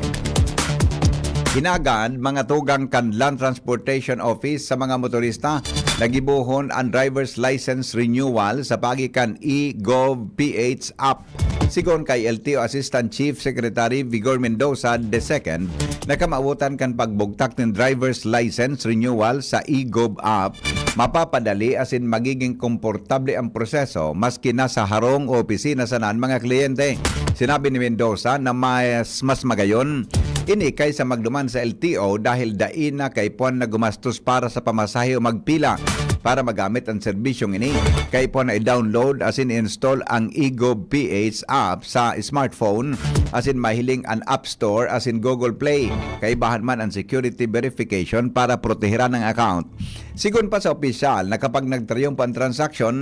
Hinagad, mga tugang kan Land Transportation Office sa mga motorista na gibohon an driver's license renewal sa paagi kan e-Gov P H app. Sigon kay L T O Assistant Chief Secretary Vigor Mendoza the second, na kamawotan kan pagbugtak nin driver's license renewal sa e-Gov app, mapapadali asin magiging komportable ang proseso maski nasa harong o opisina sana an mga kliyente. Sinabi ni Mendoza na mas, mas magayon ini kaysa magduman sa L T O dahil dai na kaipuhan na gumastos para sa pamasahe o magpila para magamit an serbisyong ini. Kaipuhan na i-download asin i-install ang e-Gov P H app sa smartphone asin mahiling an App Store asin Google Play. Kaibahan man an security verification para proteheran ang account. Sigon pa sa opisyal na kapag nagtriyumpo an transaksyon,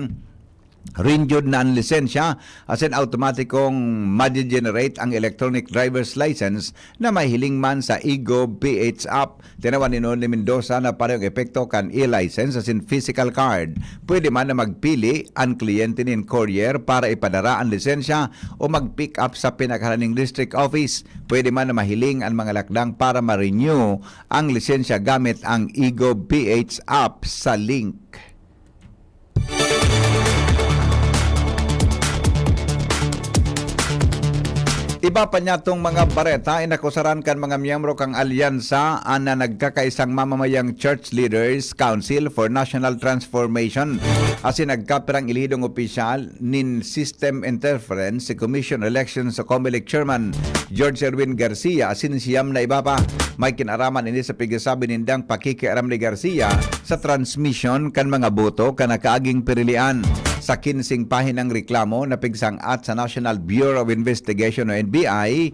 renewed na an lisensya asin automatikong ma-generate ang electronic driver's license na mahiling man sa e-Gov P H app. Tinawan ni Nonny Mendoza na parehong epekto kan e-license asin physical card. Pwede man na magpili an kliyente nin courier para ipadara an lisensya o mag-pick up sa pinakaharaning district office. Pwede man na mahiling an mga lakdang para ma-renew ang lisensya gamit ang e-Gov P H app sa link. Iba pa niyatong mga bareta, inakusaran kan mga miyembro kan alyansa an na nagkakaisang mamamayang Church Leaders Council for National Transformation asin nagkapirang elihidong opisyal nin system interference si Commission on Elections o COMELEC Chairman George Erwin Garcia asin siyam na iba pa. May kinaraman ini sa pigsasabi nindang pakikiaram ni Garcia sa transmisyon kan mga boto kan nakaaging pirilian. Sa kinseng pahinang reklamo na pigsang-at sa National Bureau of Investigation o N B I,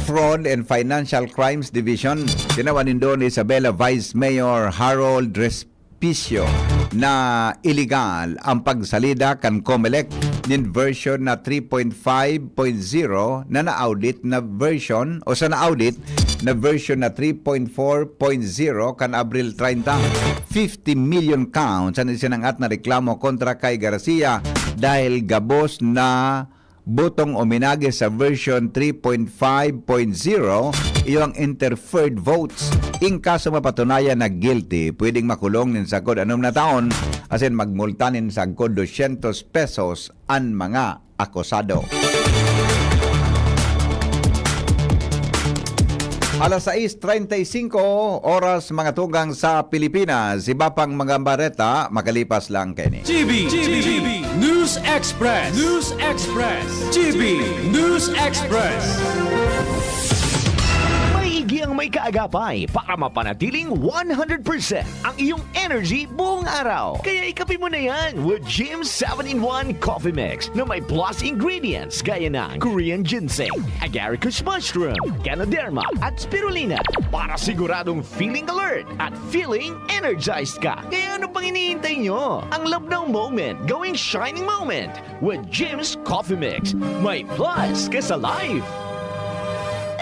Fraud and Financial Crimes Division, tinawan nindo ni Isabela Vice Mayor Harold Respicio na iligal ang pagsalida kan COMELEC nin version na three point five point zero na na-audit na version o sa na-audit na version na three point four point zero kan Abril treinta. Fifty million counts an isinang-at na reklamo kontra kay Garcia dahil gabos na botong uminagi sa version three point five point zero, iyo ang interfered votes. In kaso mapatunayan na guilty, pwedeng makulong nin sagkod anom na taon asin magmulta nin sagkod dosyentos pesos an mga akusado. Alas sais treinta y cinco oras, mga tugang, sa Pilipinas. Iba pang mga bareta makalipas lang kaini. G B, G B, News Express. News Express. G B News Express. Maigi ang may kaagapay para mapanatiling one hundred percent ang iyong energy buong araw. Kaya ikape mo na yan with Jim's seven-in-one Coffee Mix na may plus ingredients gaya ng Korean ginseng, agaricus mushroom, ganoderma, at spirulina para siguradong feeling alert at feeling energized ka. Kaya ano pang hinihintay nyo? Ang love now moment, gawing shining moment with Jim's Coffee Mix. May plus ka sa life!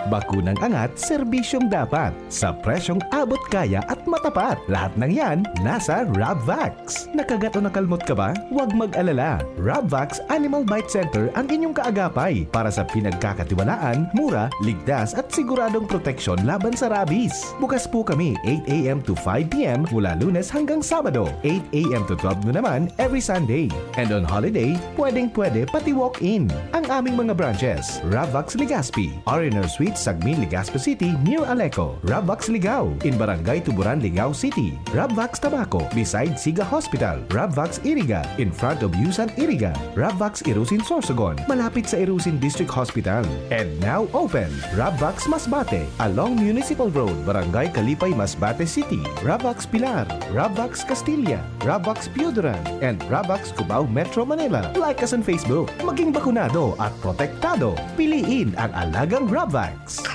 Bakunang angat, serbisyong dapat, sa presyong abot kaya at matapat. Lahat ng yan, nasa Rabvax. Nakagat o nakalmot ka ba? Huwag mag-alala. Rabvax Animal Bite Center ang inyong kaagapay para sa pinagkakatiwalaan, mura, ligtas at siguradong proteksyon laban sa rabies. Bukas po kami eight a m to five p m mula Lunes hanggang Sabado, eight a m to twelve noon naman every Sunday. And on holiday, pwedeng-pwede pati walk-in. Ang aming mga branches, Rabvax Legazpi, R and R Suite, Sagmin, Legazpi City, near Aleco, Rabvax Ligao, in Barangay Tuburan, Ligao City, Rabvax Tabaco, beside Siga Hospital, Rabvax Iriga, in front of Yusan Iriga, Rabvax Irusin Sorsogon, malapit sa Irusin District Hospital. And now open, Rabvax Masbate, along Municipal Road, Barangay Kalipay, Masbate City, Rabvax Pilar, Rabvax Castilla, Rabvax Pioduran, and Rabvax Cubao, Metro Manila. Like us on Facebook. Maging bakunado at protektado. Piliin ang alagang Rabvax.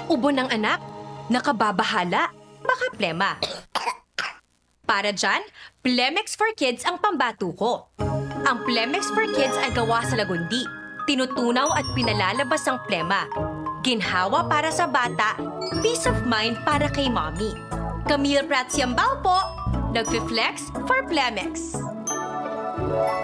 Ubo ng anak? Nakababahala? Baka plema. Para dyan, Plemex for Kids ang pambato ko. Ang Plemex for Kids ay gawa sa lagundi. Tinutunaw at pinalalabas ang plema. Ginhawa para sa bata, peace of mind para kay mommy. Camille Prats Yambao po, nagfi-flex for Plemex.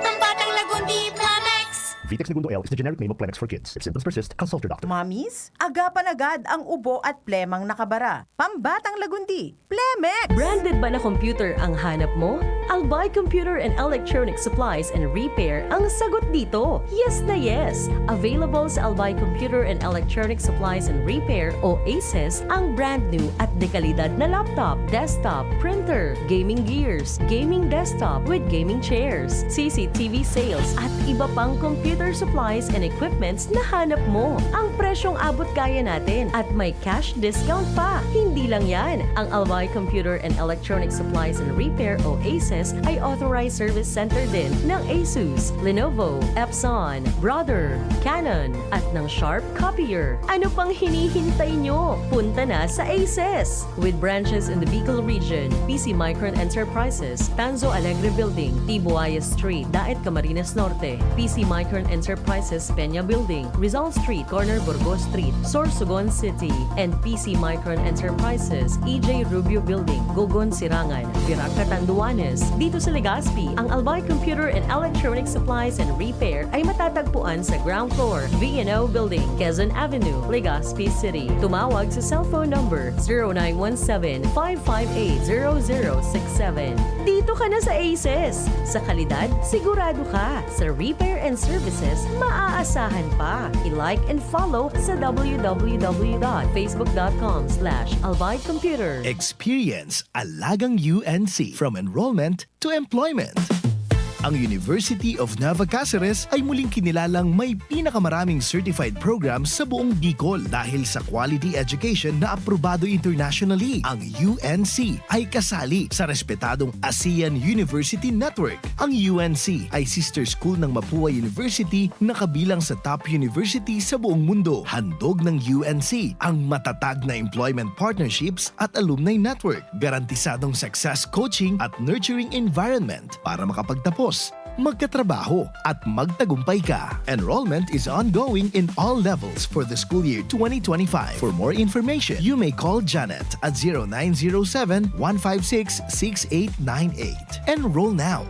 Ang batang lagundi, Plemex! Vitex Negundo L is the generic name of Plemex for kids. If symptoms persist, consult your doctor. Mommies, agapan agad ang ubo at plemang nakabara. Pambatang lagundi, Plemex! Branded ba na computer ang hanap mo? Albay Computer and Electronic Supplies and Repair ang sagot dito. Yes na yes! Available sa Albay Computer and Electronic Supplies and Repair o ACES ang brand new at dekalidad na laptop, desktop, printer, gaming gears, gaming desktop with gaming chairs, C C T V sales at iba pang computer supplies and equipments na hanap mo. Ang presyong abot kaya natin at may cash discount pa. Hindi lang yan, ang Albay Computer and Electronic Supplies and Repair o ACES ay authorized service center din ng Asus, Lenovo, Epson, Brother, Canon, at ng Sharp Copier. Ano pang hinihintay nyo? Punta na sa ACES! With branches in the Bicol region, P C Micron Enterprises, Tanzo Alegre Building, Tibuayas Street, Daet, Camarines Norte, P C Micron Enterprises, Peña Building, Rizal Street, corner Burgos Street, Sorsogon City, and P C Micron Enterprises, E J Rubio Building, Gogon, Sirangan, Virac, Catanduanes. Dito sa Legazpi, ang Albay Computer and Electronic Supplies and Repair ay matatagpuan sa ground floor, V and O Building, Quezon Avenue, Legazpi City. Tumawag sa cellphone number zero nine one seven, five five eight, zero zero six seven. Dito ka na sa ACES! Sa kalidad, sigurado ka. Sa repair and services, maaasahan pa. I-like and follow sa w w w dot facebook dot com slash albay computer. Experience Alagang U N C, from enrollment to employment. Ang University of Nueva Caceres ay muling kinilalang may pinakamaraming certified programs sa buong Bicol dahil sa quality education na aprobado internationally. Ang U N C ay kasali sa respetadong ASEAN University Network. Ang U N C ay sister school ng Mapua University na kabilang sa top university sa buong mundo. Handog ng U N C ang matatag na employment partnerships at alumni network, garantisadong success coaching at nurturing environment para makapagtapos, magkatrabaho, at magtagumpay ka. Enrollment is ongoing in all levels for the school year twenty twenty-five. For more information, you may call Janet at zero nine zero seven, one five six, six eight nine eight. Enroll now.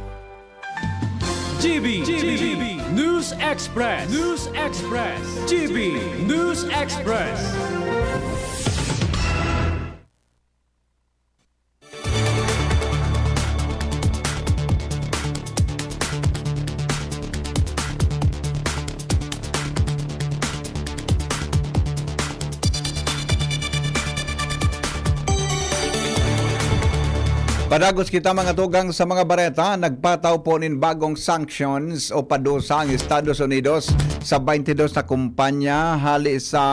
G B, G B, News Express, News Express, G B News Express. Padagos kita, mga tugang, sa mga bareta. Nagpataw po nin bagong sanctions o padusa ang Estados Unidos sa twenty-dos na kumpanya hali sa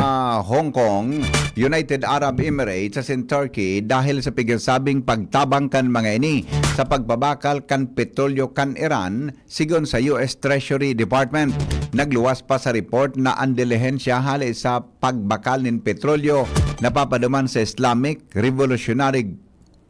Hong Kong, United Arab Emirates asin Turkey dahil sa pigasabing pagtabang kan mga ini sa pagpabakal kan petrolyo kan Iran, sigon sa U S Treasury Department. Nagluwas pa sa report na an dilihensya hali sa pagbakal nin petrolyo napapaduman sa Islamic Revolutionary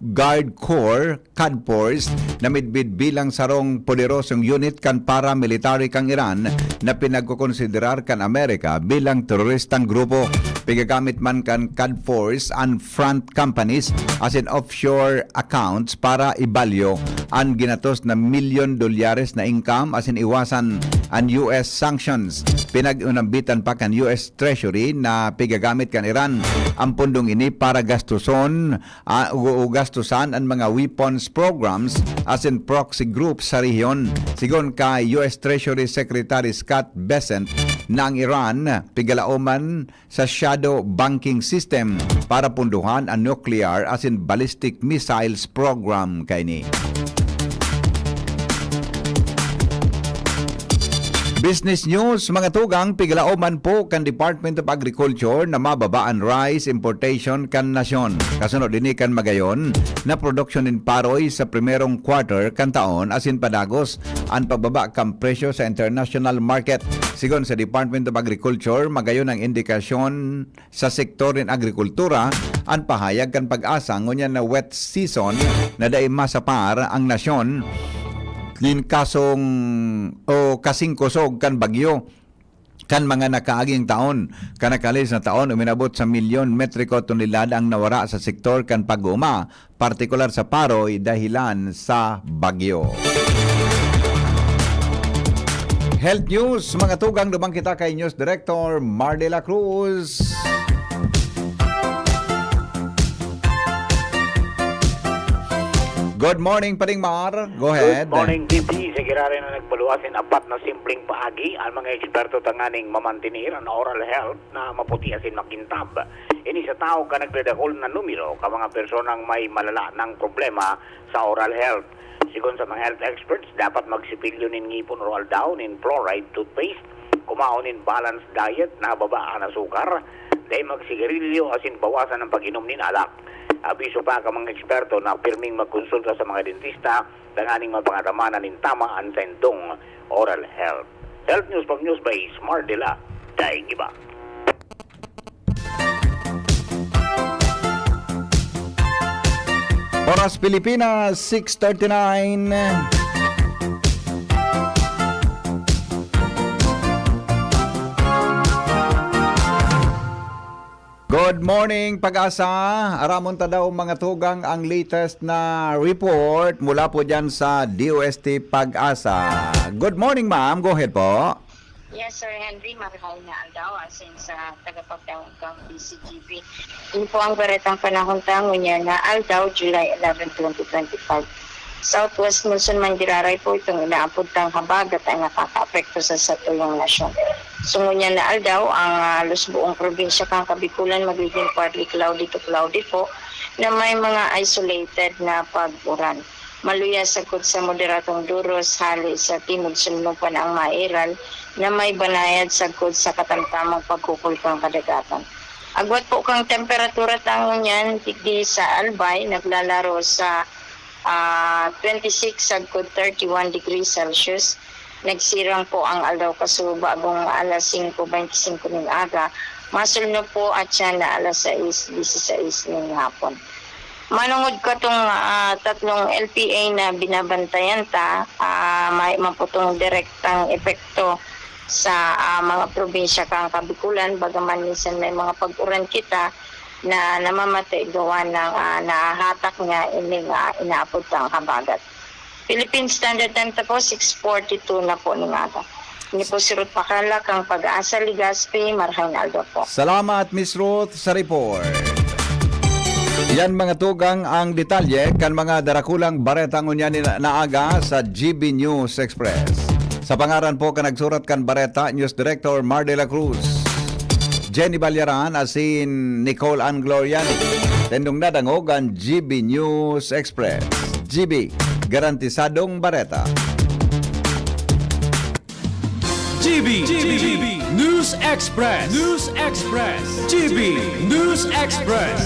Guard Corps, Quds Force, na midbid bilang sarong poderosong unit kan paramilitary kan Iran na pinagkokonsiderar kan Amerika bilang teroristang grupo. Pigagamit man kan CADForce an front companies asin offshore accounts para ibalyo an ginatos na milyon dolyares na income asin iwasan an U S sanctions. Pinag-unambitan pa kan U S Treasury na pigagamit kan Iran ang pundong ini para gastuson, ah, o, o gastusan an mga weapons programs asin proxy groups sa rehiyon. Sigon kay U S Treasury Secretary Scott Bessent na ang Iran pigalaoman sa shadow banking system para punduhan an nuclear asin ballistic missiles program kaini. Business News, mga tugang, pigalaoman po kan Department of Agriculture na mababa an rice importation kan nasyon. Kasunod ini kan magayon na produksyon nin paroy sa primerong quarter kan taon asin padagos an pagbaba kan presyo sa international market. Sigon sa Department of Agriculture, magayon ang indikasyon sa sektor nin agrikultura, an pahayag kan PAGASA ngunyan na wet season na dai masapar ang nasyon nin kasong o kasing kusog kan bagyo kan mga nakaaging taon. Kan nakalis na taon, uminabot sa milyon metriko tonelada ang nawara sa sektor kan pag-uuma, partikular sa paroy dahilan sa bagyo. Health News, mga tugang, dumang kita kay News Director Mar de la Cruz. Good morning, Pading Mar. Go ahead. Good morning, T P. Sa giraray na nagbaluwas in apat na simpleng paagi, ang mga eksperto tanganing mamantener an oral health na maputi asin makintab. Ini sa tawo kan nagdadakul na numero kan mga personang may malala nang problema sa oral health. Sigon sa mga health experts, dapat magsipilyo nin ngipon oro-aldaw nin fluoride toothpaste, kumaon nin balanced diet na baba an asukar, dai magsigarilyo asin bawasan an pag-inom nin alak. Abiso pa kan mga eksperto na pirming magkonsulta sa mga dentista tanganing mapangatamanan nin tama an saindong oral health. Health News from News by Smart Dela. Daing iba. Oras Pilipinas, six thirty-nine. Good morning, PAGASA. Aramon ta daw, mga tugang, ang latest na report mula po dyan sa D O S T PAGASA. Good morning, ma'am. Go ahead po. Yes, Sir Henry, marhay na aldaw, asin sa tagapagdangog kang D C G B. Ini po ang baretang panahon ta ngunyan na aldaw, July eleven, twenty twenty-five. Southwest monsoon man giraray po itong inaapod tang habagat ay nakakaapekto sa satuyang nasyon. So, ngunyan na aldaw, ang, ah, halos buong probinsya kan Kabikulan magiging partly cloudy to cloudy po na may mga isolated na pag-uran. Maluya sagkod sa moderadong duros hali sa timog sunlopan ang mairal na may banayad sagkod sa katamtamang pagkukul kan kadagatan. Agwat po kan temperatura ta ngunyan, digdi sa Albay, naglalaro sa, ah, twenty-six sagkod thirty-one degrees Celsius. Nagsirang po ang aldaw kasubago ng alas singko beinti singko nin aga. Masunod po at siya na alas sais disisais nin hapon. Manongod katong, ah, tatlong L P A na binabantayan ta, ah, may maputong direktang epekto sa, ah, mga probinsya kan Kabikulan, bagaman minsan may mga pag-uran kita na namamate gawa ng, ah, nahahatak niya ining, ah, inaapod tang habagat. Philippine Standard Time ta po, six forty-two na po ning aga. Ini po si Ruth Pakala, kang PAGASA Legazpi, marhay na aldaw po. Salamat, Miss Ruth, sa report. Yan, mga tugang, ang detalye kan mga darakulang bareta ngunyan ni na, naaga sa G B News Express. Sa pangaran po kan nagsurat kan bareta, News Director Mar de la Cruz, Jenny Balyaran, asin Nicole Anglorian. Tendong nadangog an G B News Express. G B, garantisadong bareta. G B, G B, News Express, News Express, G B News Express.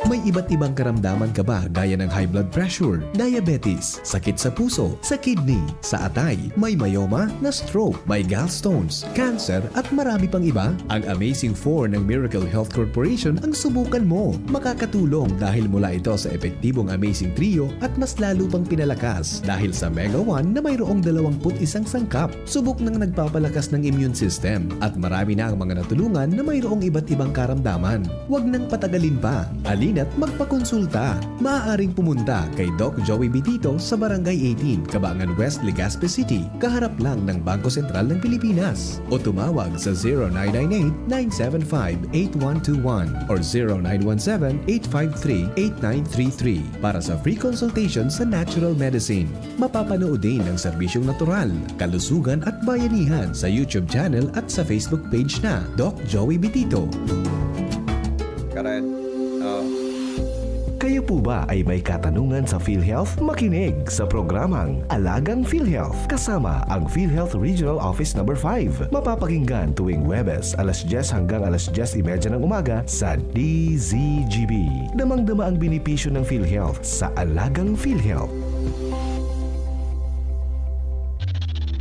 May Iba't ibang karamdaman ka ba gaya ng high blood pressure, diabetes, sakit sa puso, sa kidney, sa atay, may myoma, na-stroke, may gallstones, cancer at marami pang iba? Ang Amazing four ng Miracle Health Corporation ang subukan mo. Makakatulong dahil mula ito sa epektibong Amazing Trio at mas lalo pang pinalakas dahil sa Mega one na mayroong dalawampu't isang sangkap. Subok nang nagpapalakas ng immune system at marami na ang mga natulungan na mayroong iba't ibang karamdaman. Huwag nang patagalin pa. Alina't magpakonsulta. Maaaring pumunta kay Doc Joey Bitito sa Barangay eighteen, Cabangan West, Legazpi City, kaharap lang ng Bangko Sentral ng Pilipinas. O tumawag sa zero nine nine eight, nine seven five, eight one two one or zero nine one seven, eight five three, eight nine three three para sa free consultation sa natural medicine. Mapapanood din ang serbisyong natural, kalusugan at bayanihan sa YouTube channel at sa Facebook page na Doc Joey Bitito. Karen, oh. Kayo po ba ay may katanungan sa PhilHealth? Makinig sa programang Alagang PhilHealth kasama ang PhilHealth Regional Office Number five. Mapapakinggan tuwing Huwebes, alas dyes hanggang alas dyes y media ng umaga sa D Z G B. Damang-dama ang benepisyo ng PhilHealth sa Alagang PhilHealth.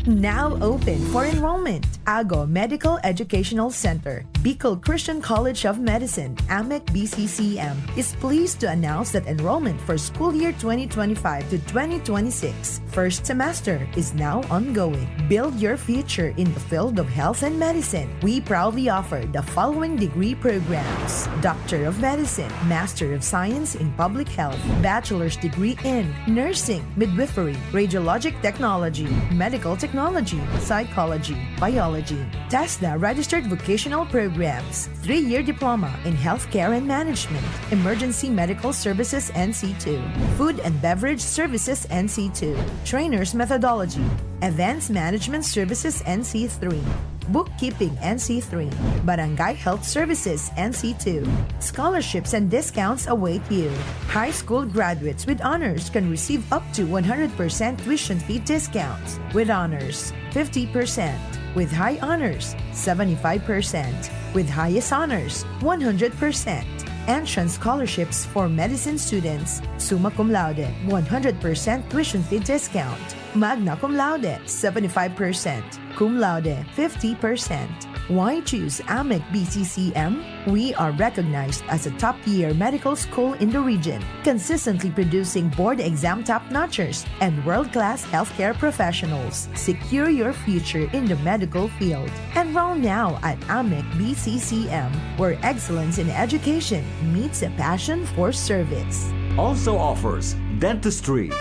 Now open for enrollment. Ago Medical Educational Center, Bicol Christian College of Medicine, AMEC B C C M, is pleased to announce that enrollment for school year twenty twenty-five to twenty twenty-six first semester is now ongoing. Build your future in the field of health and medicine. We proudly offer the following degree programs: Doctor of Medicine, Master of Science in Public Health, Bachelor's degree in Nursing, Midwifery, Radiologic Technology, Medical Technology, Psychology, Biology, TESDA registered vocational programs, three-year diploma in healthcare and management, emergency medical services N C two, food and beverage services N C two, trainers methodology, events management services N C three, bookkeeping N C three, barangay health services N C two. Scholarships and discounts await you. High school graduates with honors can receive up to one hundred percent tuition fee discounts with honors, fifty percent, with high honors, seventy-five percent, with highest honors, one hundred percent. Entrance scholarships for medicine students, summa cum laude, one hundred percent tuition fee discount, magna cum laude, seventy-five percent, cum laude, fifty percent. Why choose AMEC B C C M? We are recognized as a top-tier medical school in the region, consistently producing board exam top-notchers and world-class healthcare professionals. Secure your future in the medical field. Enroll now at AMEC B C C M, where excellence in education meets a passion for service. Also offers dentistry.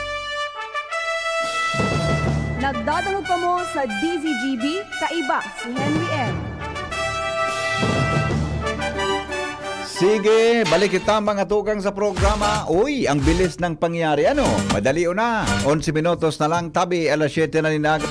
Nagdadangog kamo sa D Z G B, kaiba si Henry M. Sige, balik kita, mga tugang, sa programa. Uy, ang bilis ng pangyayari. Ano? Madali na. Onse minutos na lang, tabi, alas siyete na nin aga.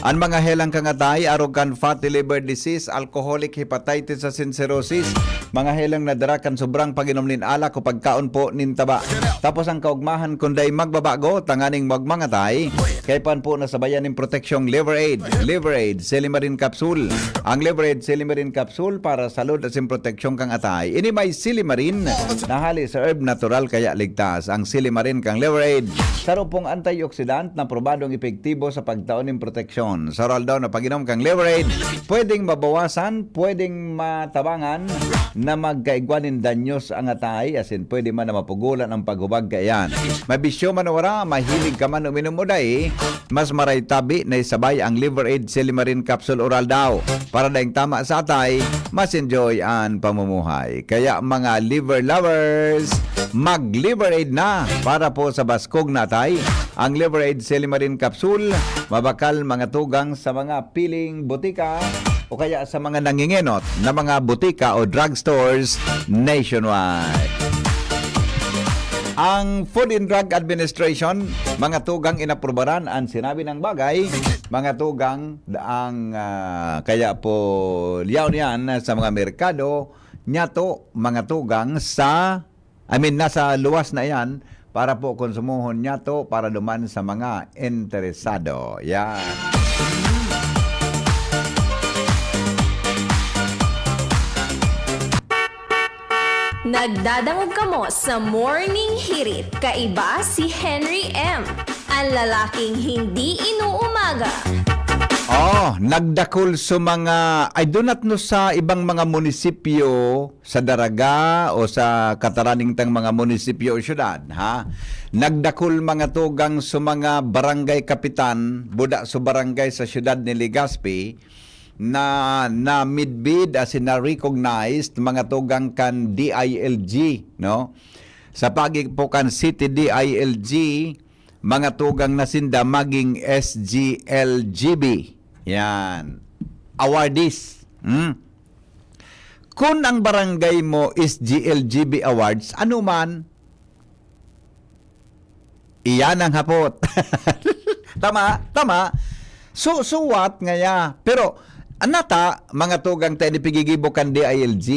An mga helang kan atay, arog kan fatty liver disease, alcoholic hepatitis asin cirrhosis, mga helang nadara kan sobrang pag-inom nin alak o pagkaon po nin taba. Tapos an kaogmahan kun dai magbabago, tanganing magmangatay, kaipuhan po na sabayan nin proteksyong Liver Aid. Liver Aid, Silimarin Capsule. Ang Liver Aid, Silimarin Capsule para sa salud asin proteksyon kan atay. Ini may silimarin na hali sa herb natural kaya ligtas. Ang silimarin kan Liver Aid, saro pong antioxidant na probadong epektibo sa pagtao nin proteksyon. Sa oral daw na pag-inom kan Liver Aid, pwedeng mabawasan, pwedeng matabangan na magkaigwa nin danyos ang atay, asin pwede man na mapugulan ang paghubag kaiyan. Mabisyo man o wara, mahilig ka man uminom o dai, mas maray tabi na isabay ang Liver Aid Silimarin Capsule Oral daw. Para daing tama sa atay, mas enjoy an pamumuhay. Kaya, mga liver lovers, mag-Liver Aid na para po sa baskog na atay. Ang Liver Aid Silimarin Capsule, mabakal, mga tugang, sa mga piling botika o kaya sa mga nangingenot na mga botika o drugstores nationwide. Ang Food and Drug Administration, mga tugang, inaprubaran an sinabi ng bagay, mga tugang, ang, ah, kaya po liyaw niyan sa mga merkado, niyato, mga tugang, sa, I mean, nasa luwas na iyan para po konsumohon niyato para duman sa mga interesado. Yan. Nagdadangog kamo sa Morning Hirit. Kaiba si Henry M, ang lalaking hindi inuumaga. Oh, nagdakul sa mga, I do not know sa ibang mga munisipyo sa Daraga o sa kataraningtang mga munisipyo o syudad, ha? Nagdakul mga tugang sa mga barangay kapitan, buda sa barangay sa syudad ni Legazpi, na na-midbid, as in na-recognized, mga tugang kan D I L G, no? Sa pagi po kan City D I L G, mga tugang na sinda maging S G L G B. Yan. Awardees. Hmm? Kung ang barangay mo is G L G B Awards, ano man, iyan ang hapot. Tama? Tama. So, so what ngaya? Pero, anata, mga tugang tayo ni pigigibo kan D I L G.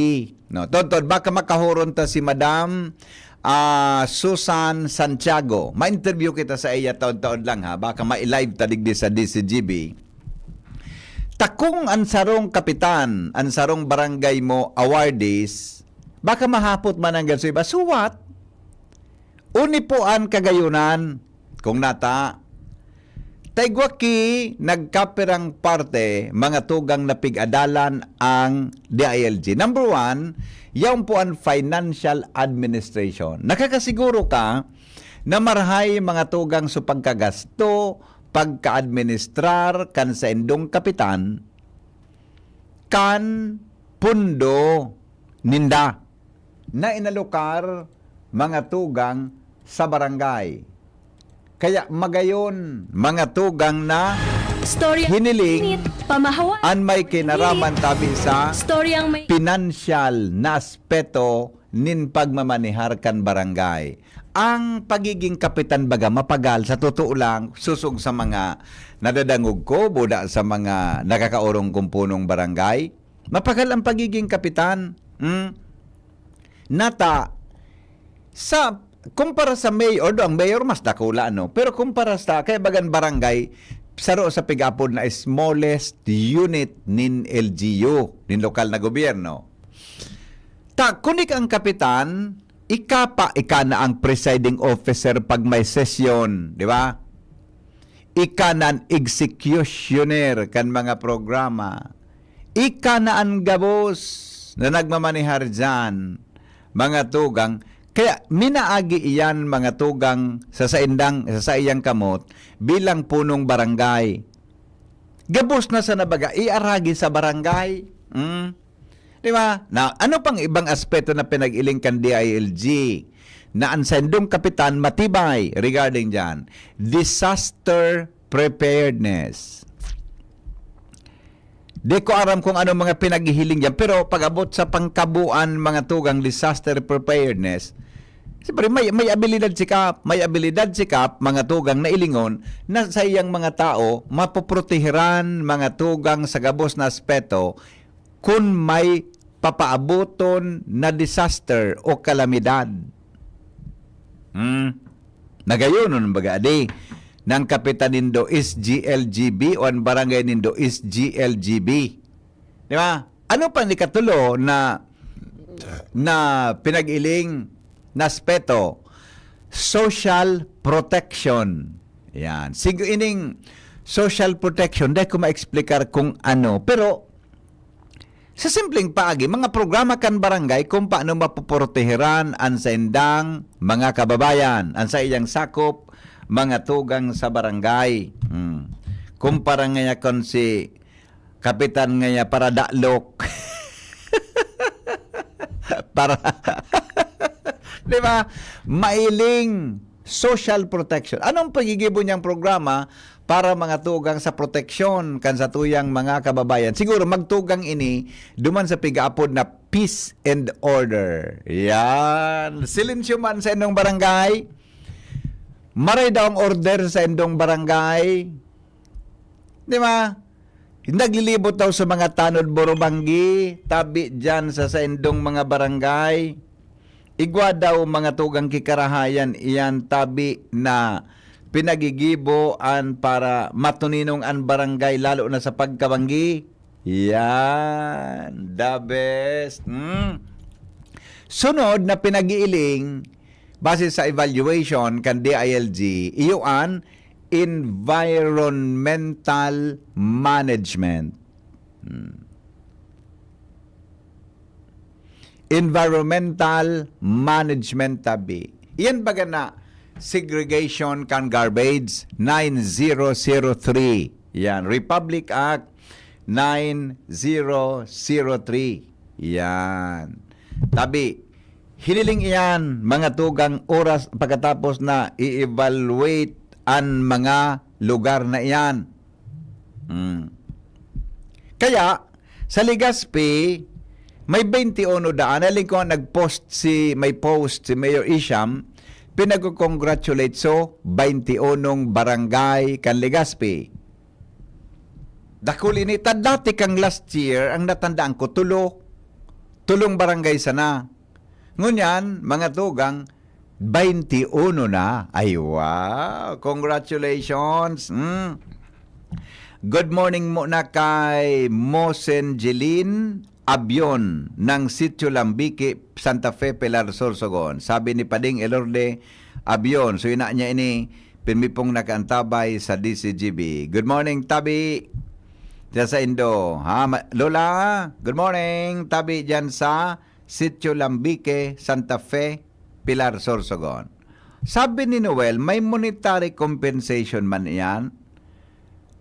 No, tontod, baka makahuron ta si Madam ah, Susan Santiago. Ma-interview kita sa iya taon-taon lang ha. Baka ma-live ta digdi sa D C G B. Takong an sarong kapitan, an sarong barangay mo awardees, baka mahapot man ang ganso iba. So what? Uni po an kagayunan, kung nata, taigwa ki nagkapirang parte, mga tugang na pig-adalan ang D I L G. Number one, yaon po an financial administration. Nakakasiguro ka na marahay mga tugang sa pagkagasto, pagka-administrar kan saindong kapitan, kan pundo ninda na inalokar mga tugang sa barangay. Kaya magayon, mga tugang na Storyang hiniling init, pamahawan. an may kinaraman tabi sa Storyang may pinansyal na aspeto nin pagmamanehar kan barangay. Ang pagiging kapitan baga mapagal, sa totoo lang, susog sa mga nadadangog ko, buda sa mga nakakaorong kong punong barangay, mapagal ang pagiging kapitan. Hmm? Nata, sa, kumpara sa mayor, do ang mayor mas dakula, no? Pero kumpara sa, kaya bagan barangay, saro sa pig-apod na smallest unit nin L G U, nin lokal na gobyerno. Ta, kunik ang kapitan, ika pa, ika na ang presiding officer pag may sesyon, di ba? Ika na ang executioner kan mga programa. Ika na ang gabos na nagmamanehar dyan, mga tugang. Kaya minaagi iyan, mga tugang, sa saindang, sa saiyang kamot bilang punong barangay. Gabos na sa nabaga, iaragi sa barangay. Mm. Di ba? Na, ano pang ibang aspeto na pinag-iling kan D I L G na ang saindong kapitan matibay regarding dyan? Disaster preparedness. Di ko aram kung ano mga pinaghihiling dyan, pero pag-abot sa pangkabuan, mga tugang disaster preparedness, siyempre may, may abilidad si Kap, may abilidad si Kap, mga tugang na ilingon, na sa iyang mga tao, mapoproteheran, mga tugang sa gabos na aspeto, kun may papaaboton na disaster o kalamidad. Hmm. Nagayonon baga adi, nang kapitan nindo is G L G B o an barangay nindo is G L G B. Di ba? Ano pa ni katulo na na pinag-iling na aspeto? Social protection. Yan. Sigo ining social protection, dai ko ma-explicar kung ano. Pero, sa simpleng paagi, mga programa kan barangay kung paano mapoproteheran an saindang mga kababayan, an saiyang sakop, mga tugang sa barangay. Hmm. Kumpara ngaya kon si kapitan ngaya para dalok. Para, di ba? Mailing social protection. Anong pagigibo niyang programa para mga tugang sa proteksyon kan satuyang mga kababayan? Siguro magtugang ini duman sa pigaapod na peace and order. Yan. Silensyo man sa indong barangay. Maray daw ang order sa indong barangay. Di ba? Naglilibot daw sa mga tanod borobanggi, tabi dyan sa saindong mga barangay. Igwa daw mga tugang kikarahayan iyan tabi na pinagigibo an para matuninong an barangay lalo na sa pagkabanggi. Yan, the best. Hmm. Sunod na pinag-iiling, base sa evaluation kan D I L G, iyo an environmental management. Hmm. Environmental management tabi. Iyan baga na segregation kan garbage, nine zero zero three. Yan, Republic Act nine zero zero three. Yan. Tabi, hiniling iyan, mga tugang, oras pagkatapos na i-evaluate an mga lugar na iyan. Hmm. Kaya, sa Legazpi, may twenty-uno daan. Nahiling ko nag-post si, may post si Mayor Isham, pinag-congratulate so twenty-unong barangay kan Legazpi. Dakul ini, ta dati kang last year, ang natandaan ko, tulo. Tulong barangay sana. Ngunyan, mga tugang, twenty-uno na. Ay, wow! Congratulations! Hmm. Good morning muna kay Mosen Jeline Abion ng Sitio Lambique, Santa Fe, Pilar, Sorsogon. Sabi ni Pading Elorde Abion, so ina niya ini, pirmi pong nakaantabay sa D C G B. Good morning, Tabi. Diyan sa Indo. Ha, ma- Lola, good morning. Tabi diyan sa Sitio Lambique, Santa Fe, Pilar, Sorsogon. Sabi ni Noel, may monetary compensation man iyan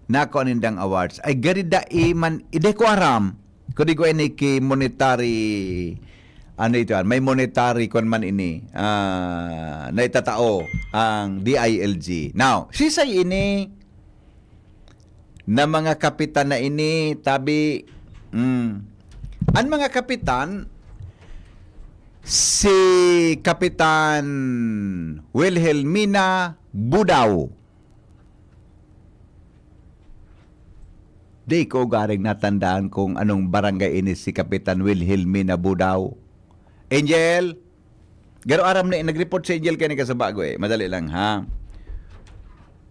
na kung anindang awards. Ay, gari dai man, hindi ko aram. Kung di ko ini ki monetary, ano ito, ah, may monetary kung man ini, ah, na itatao ang D I L G. Now, sisay ini na mga kapitan na ini, tabi, mm, an mga kapitan, si Kapitan Wilhelmina Budao. Di ko garing natandaan kung anong barangay ini si Kapitan Wilhelmina Budao. Angel, garo aram ni, nag-report si Angel kani kasaba ko eh. Madali lang, ha?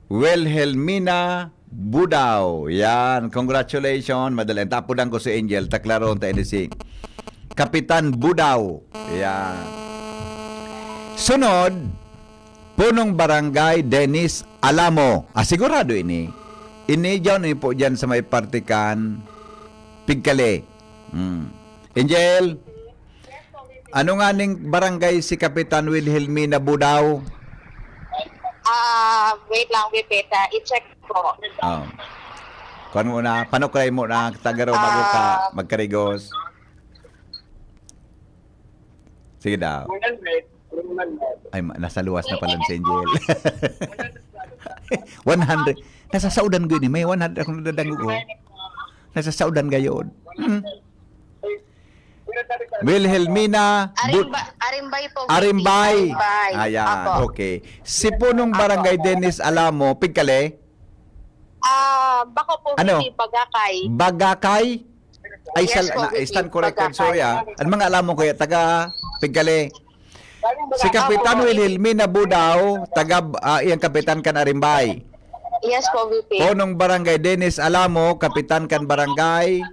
Wilhelmina Budao. Yan, congratulations. Madali. Tapudan ko si Angel. Taklaron ta ini si Kapitan Budao. Yan. Sunod, Punong Barangay Dennis Alamo. Ah, sigurado ini. Ini dyan, ini po dyan sa may partikan Pigkale. Hmm. Angel, ano nga ning barangay si Kapitan Wilhelmina Budao? Ah, wait lang, Pipita. I-check ko. Oh. Kuan mo na, panukray mo na, tagaro bago ka Ah. magkarigos. Sige daw. Ay, ma- nasa luwas na pala si Angel. One hundred. Nasa saudan ko yun eh. May one hundred akong nadadangog ko. Nasa saudan gayon. Hmm. Wilhelmina Bu- Arimba, Arimbay po. Arimbay. Arimbay. Ayan, Apo. Okay. Si Punong Barangay Dennis Alamo, Pigkale? Ah, bako po, Ano? Pipita, Bagakay. Bagakay? Ay, Yes sal- po, na, Vicky. Stand corrected. Bagakay. Sorry ah. Ang mga alam mo kaya, taga Pigkale. Si Kapitan Opo. Wilhelmina Budao, taga ah, iyang kapitan kan Arimbay. Yes po, V P. Punong Barangay Dennis Alamo, kapitan kan Barangay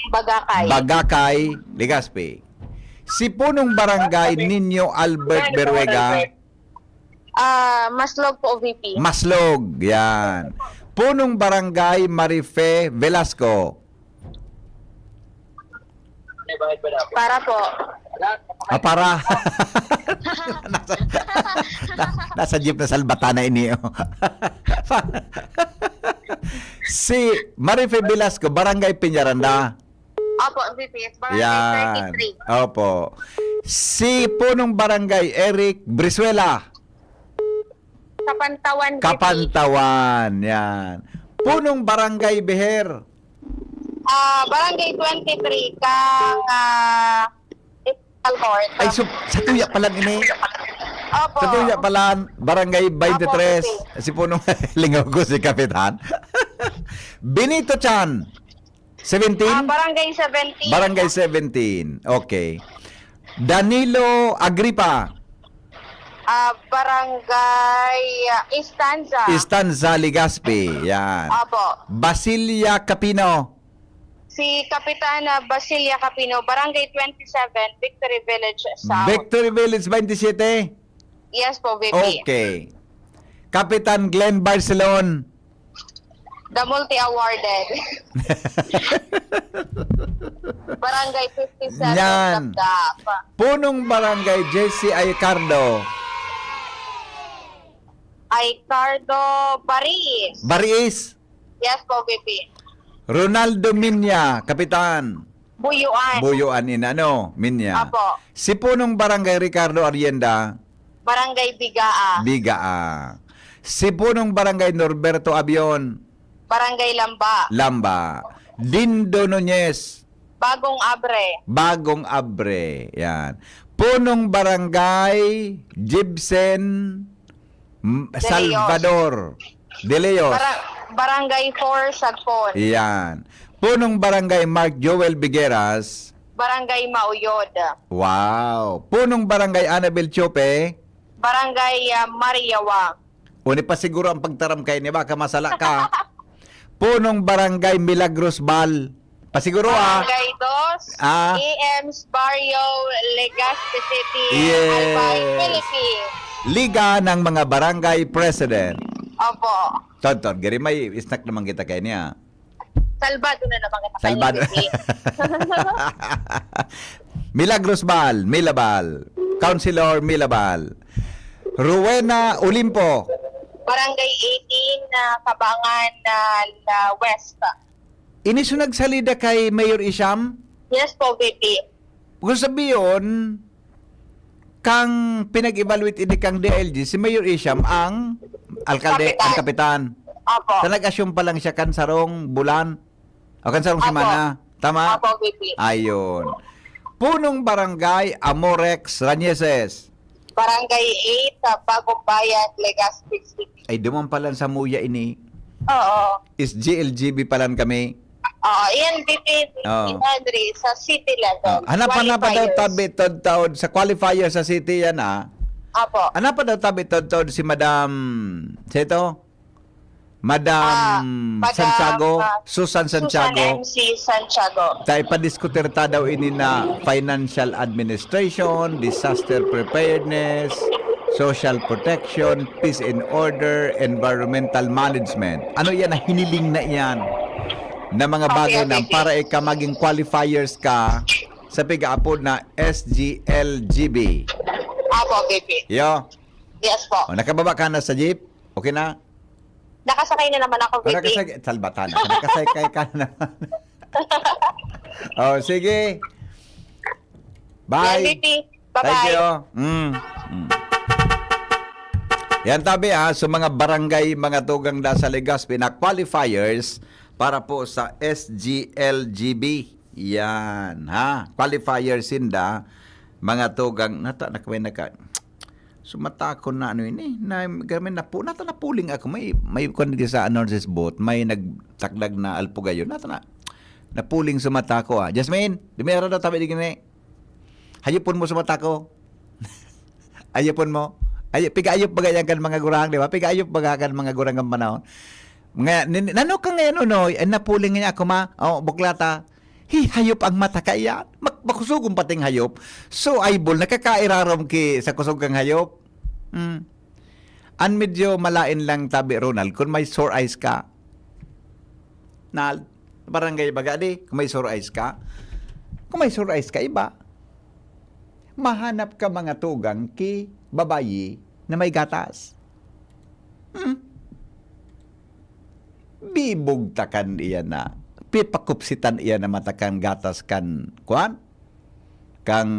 Bagakay. Bagakay, Legazpi. Si Punong Barangay Nino Albert Beruega, Ah, Maslog po, V P. Maslog, yan. Punong Barangay Marife Velasco. Para po. Ah, para. nasa, na- nasa jeep na salbatana ini. Oh. Si Marife Velasco, Barangay Peñaranda. Opo, V P. Barangay Yan. thirty-three. Opo. Si Punong Barangay Eric Brizuela. Kapantawan, V P. Kapantawan. Yan. Punong Barangay Beher. Ah, Barangay twenty-three, kang ah, Fiscal Court. Ay, so, sa tuya pa lang ini. Opo. Sa tuya pa lang, Barangay twenty-three. Opo, Si Punong lingaw ko si Kapitan. Benito Chan. seventeen? Ah, Barangay seventeen. Barangay seventeen. Okay. Danilo Agripa. Ah, Barangay ah, Estanza. Estanza, Legazpi. Yan. Opo. Basilia Capino. Si Kapitan, ah, Basilia Capino, Barangay twenty-seven, Victory Village South. Victory Village twenty-seven? Yes po, V P. Okay. Kapitan Glenn Barcelon. The multi-awarded. Barangay fifty-seven, Yan. Dapdap. Punong Barangay Jesse Aicardo. Aicardo Baris. Baris. Yes po, V P. Ronaldo Minya, Kapitan. Buyuan. Buyuan in ano, Minya. Apo. Si Punong Barangay Ricardo Arienda, Barangay Bigaa. Bigaa. Si Punong Barangay Norberto Abion, Barangay Lamba. Lamba. Dindo Nunez, Bagong Abre. Bagong Abre. Yan. Punong Barangay Gibson M- Leos. Salvador. De Leos. Bara- Barangay four, Sagpon. Yan. Punong Barangay Mark Joel Bigueras. Barangay Mauyod. Wow. Punong Barangay Annabel Chope. Barangay, ah, Mariawa. Uni pa siguro ang pagtaram kay ni baka masala ka. Punong Barangay Milagros Bal. Pasiguro ah. Barangay dos, Ah. A M's Barrio, Legazpi City, Yes. Albay, Philippines. Liga ng mga Barangay President. Opo. Tonton, gari may snack naman kita kay niya. Salbado na naman kita. Salbado. Kay V P. Milagros Bal, Milabal. Councilor Milabal. Rowena Olimpo. Barangay eighteen, na Kabangan, na La West. Ini so nagsalida kay Mayor Isham? Yes po, V P. Kung sabiyon, kang pinag-evaluate ini kang D I L G, si Mayor Isham ang alkalde, Kapitan. ang kapitan. Opo. Sa nag-assume pa lang siya kan sarong bulan o kan sarong Opo. semana. Tama? Opo, V P. Ayun. Punong Barangay Amorex Ranieses. Barangay eight, sa Bagong Bayan, Legazpi City. Ay, duman palan sa Muya ini. Oo. Is G L G B palan kami. Oo, yan, V P, Oo. Henry, sa city level. Ah, hanap-hanap pa daw Qualifiers. tabi tod-, taod sa qualifier sa city yan, ah. Opo. Hanap pa daw tabi tod-, taod si Madam, sito? Madam Ah, Madam, Santiago, ah, Susan Santiago. Susan M C Santiago. Ta ipadiskutir ta daw ini na financial administration, disaster preparedness, social protection, peace and order, environmental management. Ano yan na hiniling na iyan na mga Okay, bagay okay, na okay. Para ika maging qualifiers ka sa pigaapod na S G L G B. Opo, V P. Yo, Yes po. o, nakababa ka na sa jeep? Okay na? Nakasakay na naman ako, Para V P. ka sa salbatan. Nakasakay ka na naman. Oh, sige. Bye. Yan, V P. Bye-bye. Thank you. Mm. Mm. Yan tabi ha, so mga barangay, mga tugang da sa Legazpi na qualifiers para po sa S G L G B. Yan ha, qualifiers sinda, mga tugang, nata, na, may naka, sumatakon na ano ini, na, kami napu, nata napuling ako, may, may kuwan di sa nurses boat, may nagtakdag na alpugayon, nata na, napuling sumatako ah. Jasmine, dumira daw tabi di gini. Hayupon mo sumatako. Ayupon mo. Ay, pigaayup baga yan kan mga gurang, di ba? Pigaayup baga kan mga gurang kan panahon. Nga, nin-, nano ka ngayon, no? Ay, napuling niya ako, ma. Oh, buklata. Hi, hayop ang mata kaiyan. Mak-, makusugong pating hayop. So, ay, bol, nakakairarom ki sa kusog kang hayop. Hmm. An medyo malain lang tabi, Ronald, kung may sore eyes ka. Na, barangay baga di, kung may sore eyes ka. Kung may sore eyes ka, iba. Mahanap ka mga tugang ki babayi na may gatas. Hmm. Bibog takan iyan na. Pipakupsitan iyan na matakan gatas kan, kuan? Kang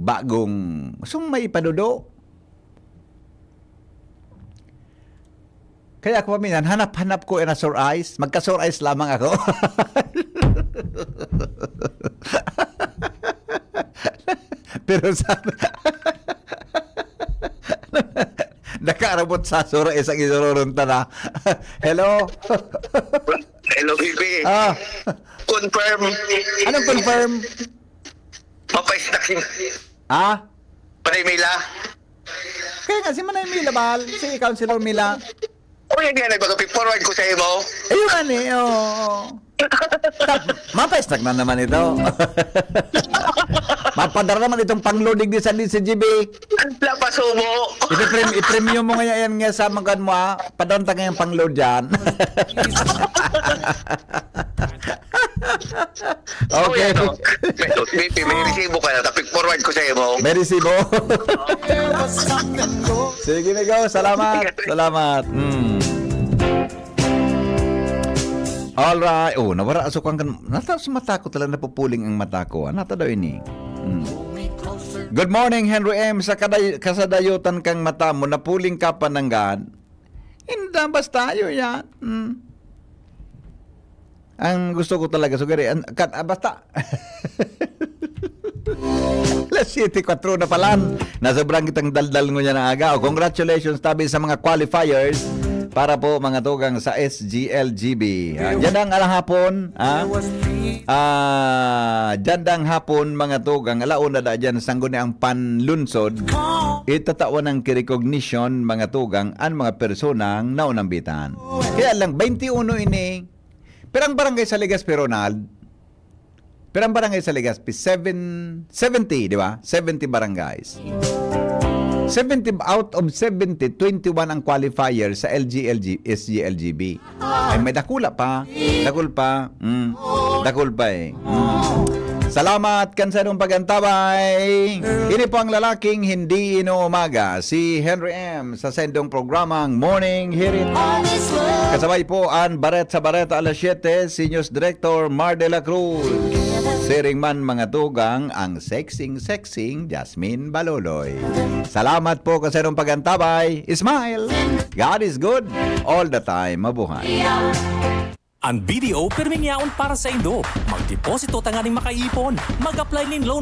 bagong, sung may ipadudo. Kaya ako paminsan, hanap-hanap ko na sore eyes. Magka-sore eyes lamang ako. Pero sa... Nakarabot sa sore eyes ang isuroron ta na. Hello? Hello, V P. Ah, Confirm. Anong confirm? Mapais na kin. Ah? Panay Mila. Kaya nga, si Manay Mila, bahal. Si Councilor Mila. O yan yan, nagpag-forward ko sa imo. Ayun nga ni, oo. Mapestak na naman ito. Mapadara naman itong pangloading ni sa D C G B. Lapasubo. Ipiprem, ipremyo mo ngayon yan nga sa mga mo, ah. Padara ta ngayong pangload dyan. Okay. Ano? May, may, may resibo ka na, tapik forward ko sa imo. May resibo. Sige, Migo. Salamat. Salamat. Mm. Alright. Oh, nawara asukang kan. Nata sa mata ko talaga napupuling ang mata ko. Ano ta daw ini? Mm. Good morning, Henry M. Sa kaday, kasadayotan kang mata mo, napuling ka pa nanggad. Hindi, basta yun yan. Mm. Ang gusto ko talaga, sugari, an, kan, ah, basta. Alas siyete kwatro na palan. Nasobrang kitang daldal ngunyan na aga. O, congratulations tabi sa mga qualifiers para po mga tugang sa S G L G B. Ah, dyan ang alahapon, ah, ah, dyan ang hapon mga tugang. Alauna da dyan, sangguni ang panlunsod. Itatawan ng recognition mga tugang ang mga personang naunambitan. Kaya lang, twenty-one ini. Pero ang barangay sa Legazpi, Ronald, pero ang barangay sa Legazpi, seven, seventy, di ba? Seventy barangays. Seventy, out of seventy, twenty-one ang qualifier sa L G L G, S G L G B. Ay, may dakula pa. Dakul pa. Mm. Dakul pa eh. Mm. Salamat kan sa inyong pag-antabay. Ini po ang lalaking hindi inuumaga, si Henry M. sa sendong programang Morning Hirit. Kasabay po an Bareta sa Bareta alas siyete, si News Director Mar de la Cruz. Siring man mga tugang, ang sexing-sexing Jasmine Baloloy. Salamat po kan sa inyong pag-antabay. Smile! God is good all the time. Mabuhay! Ang B D O pirming yaon para sa indo. Magdeposito tanganing makaipon. Mag-apply nin loan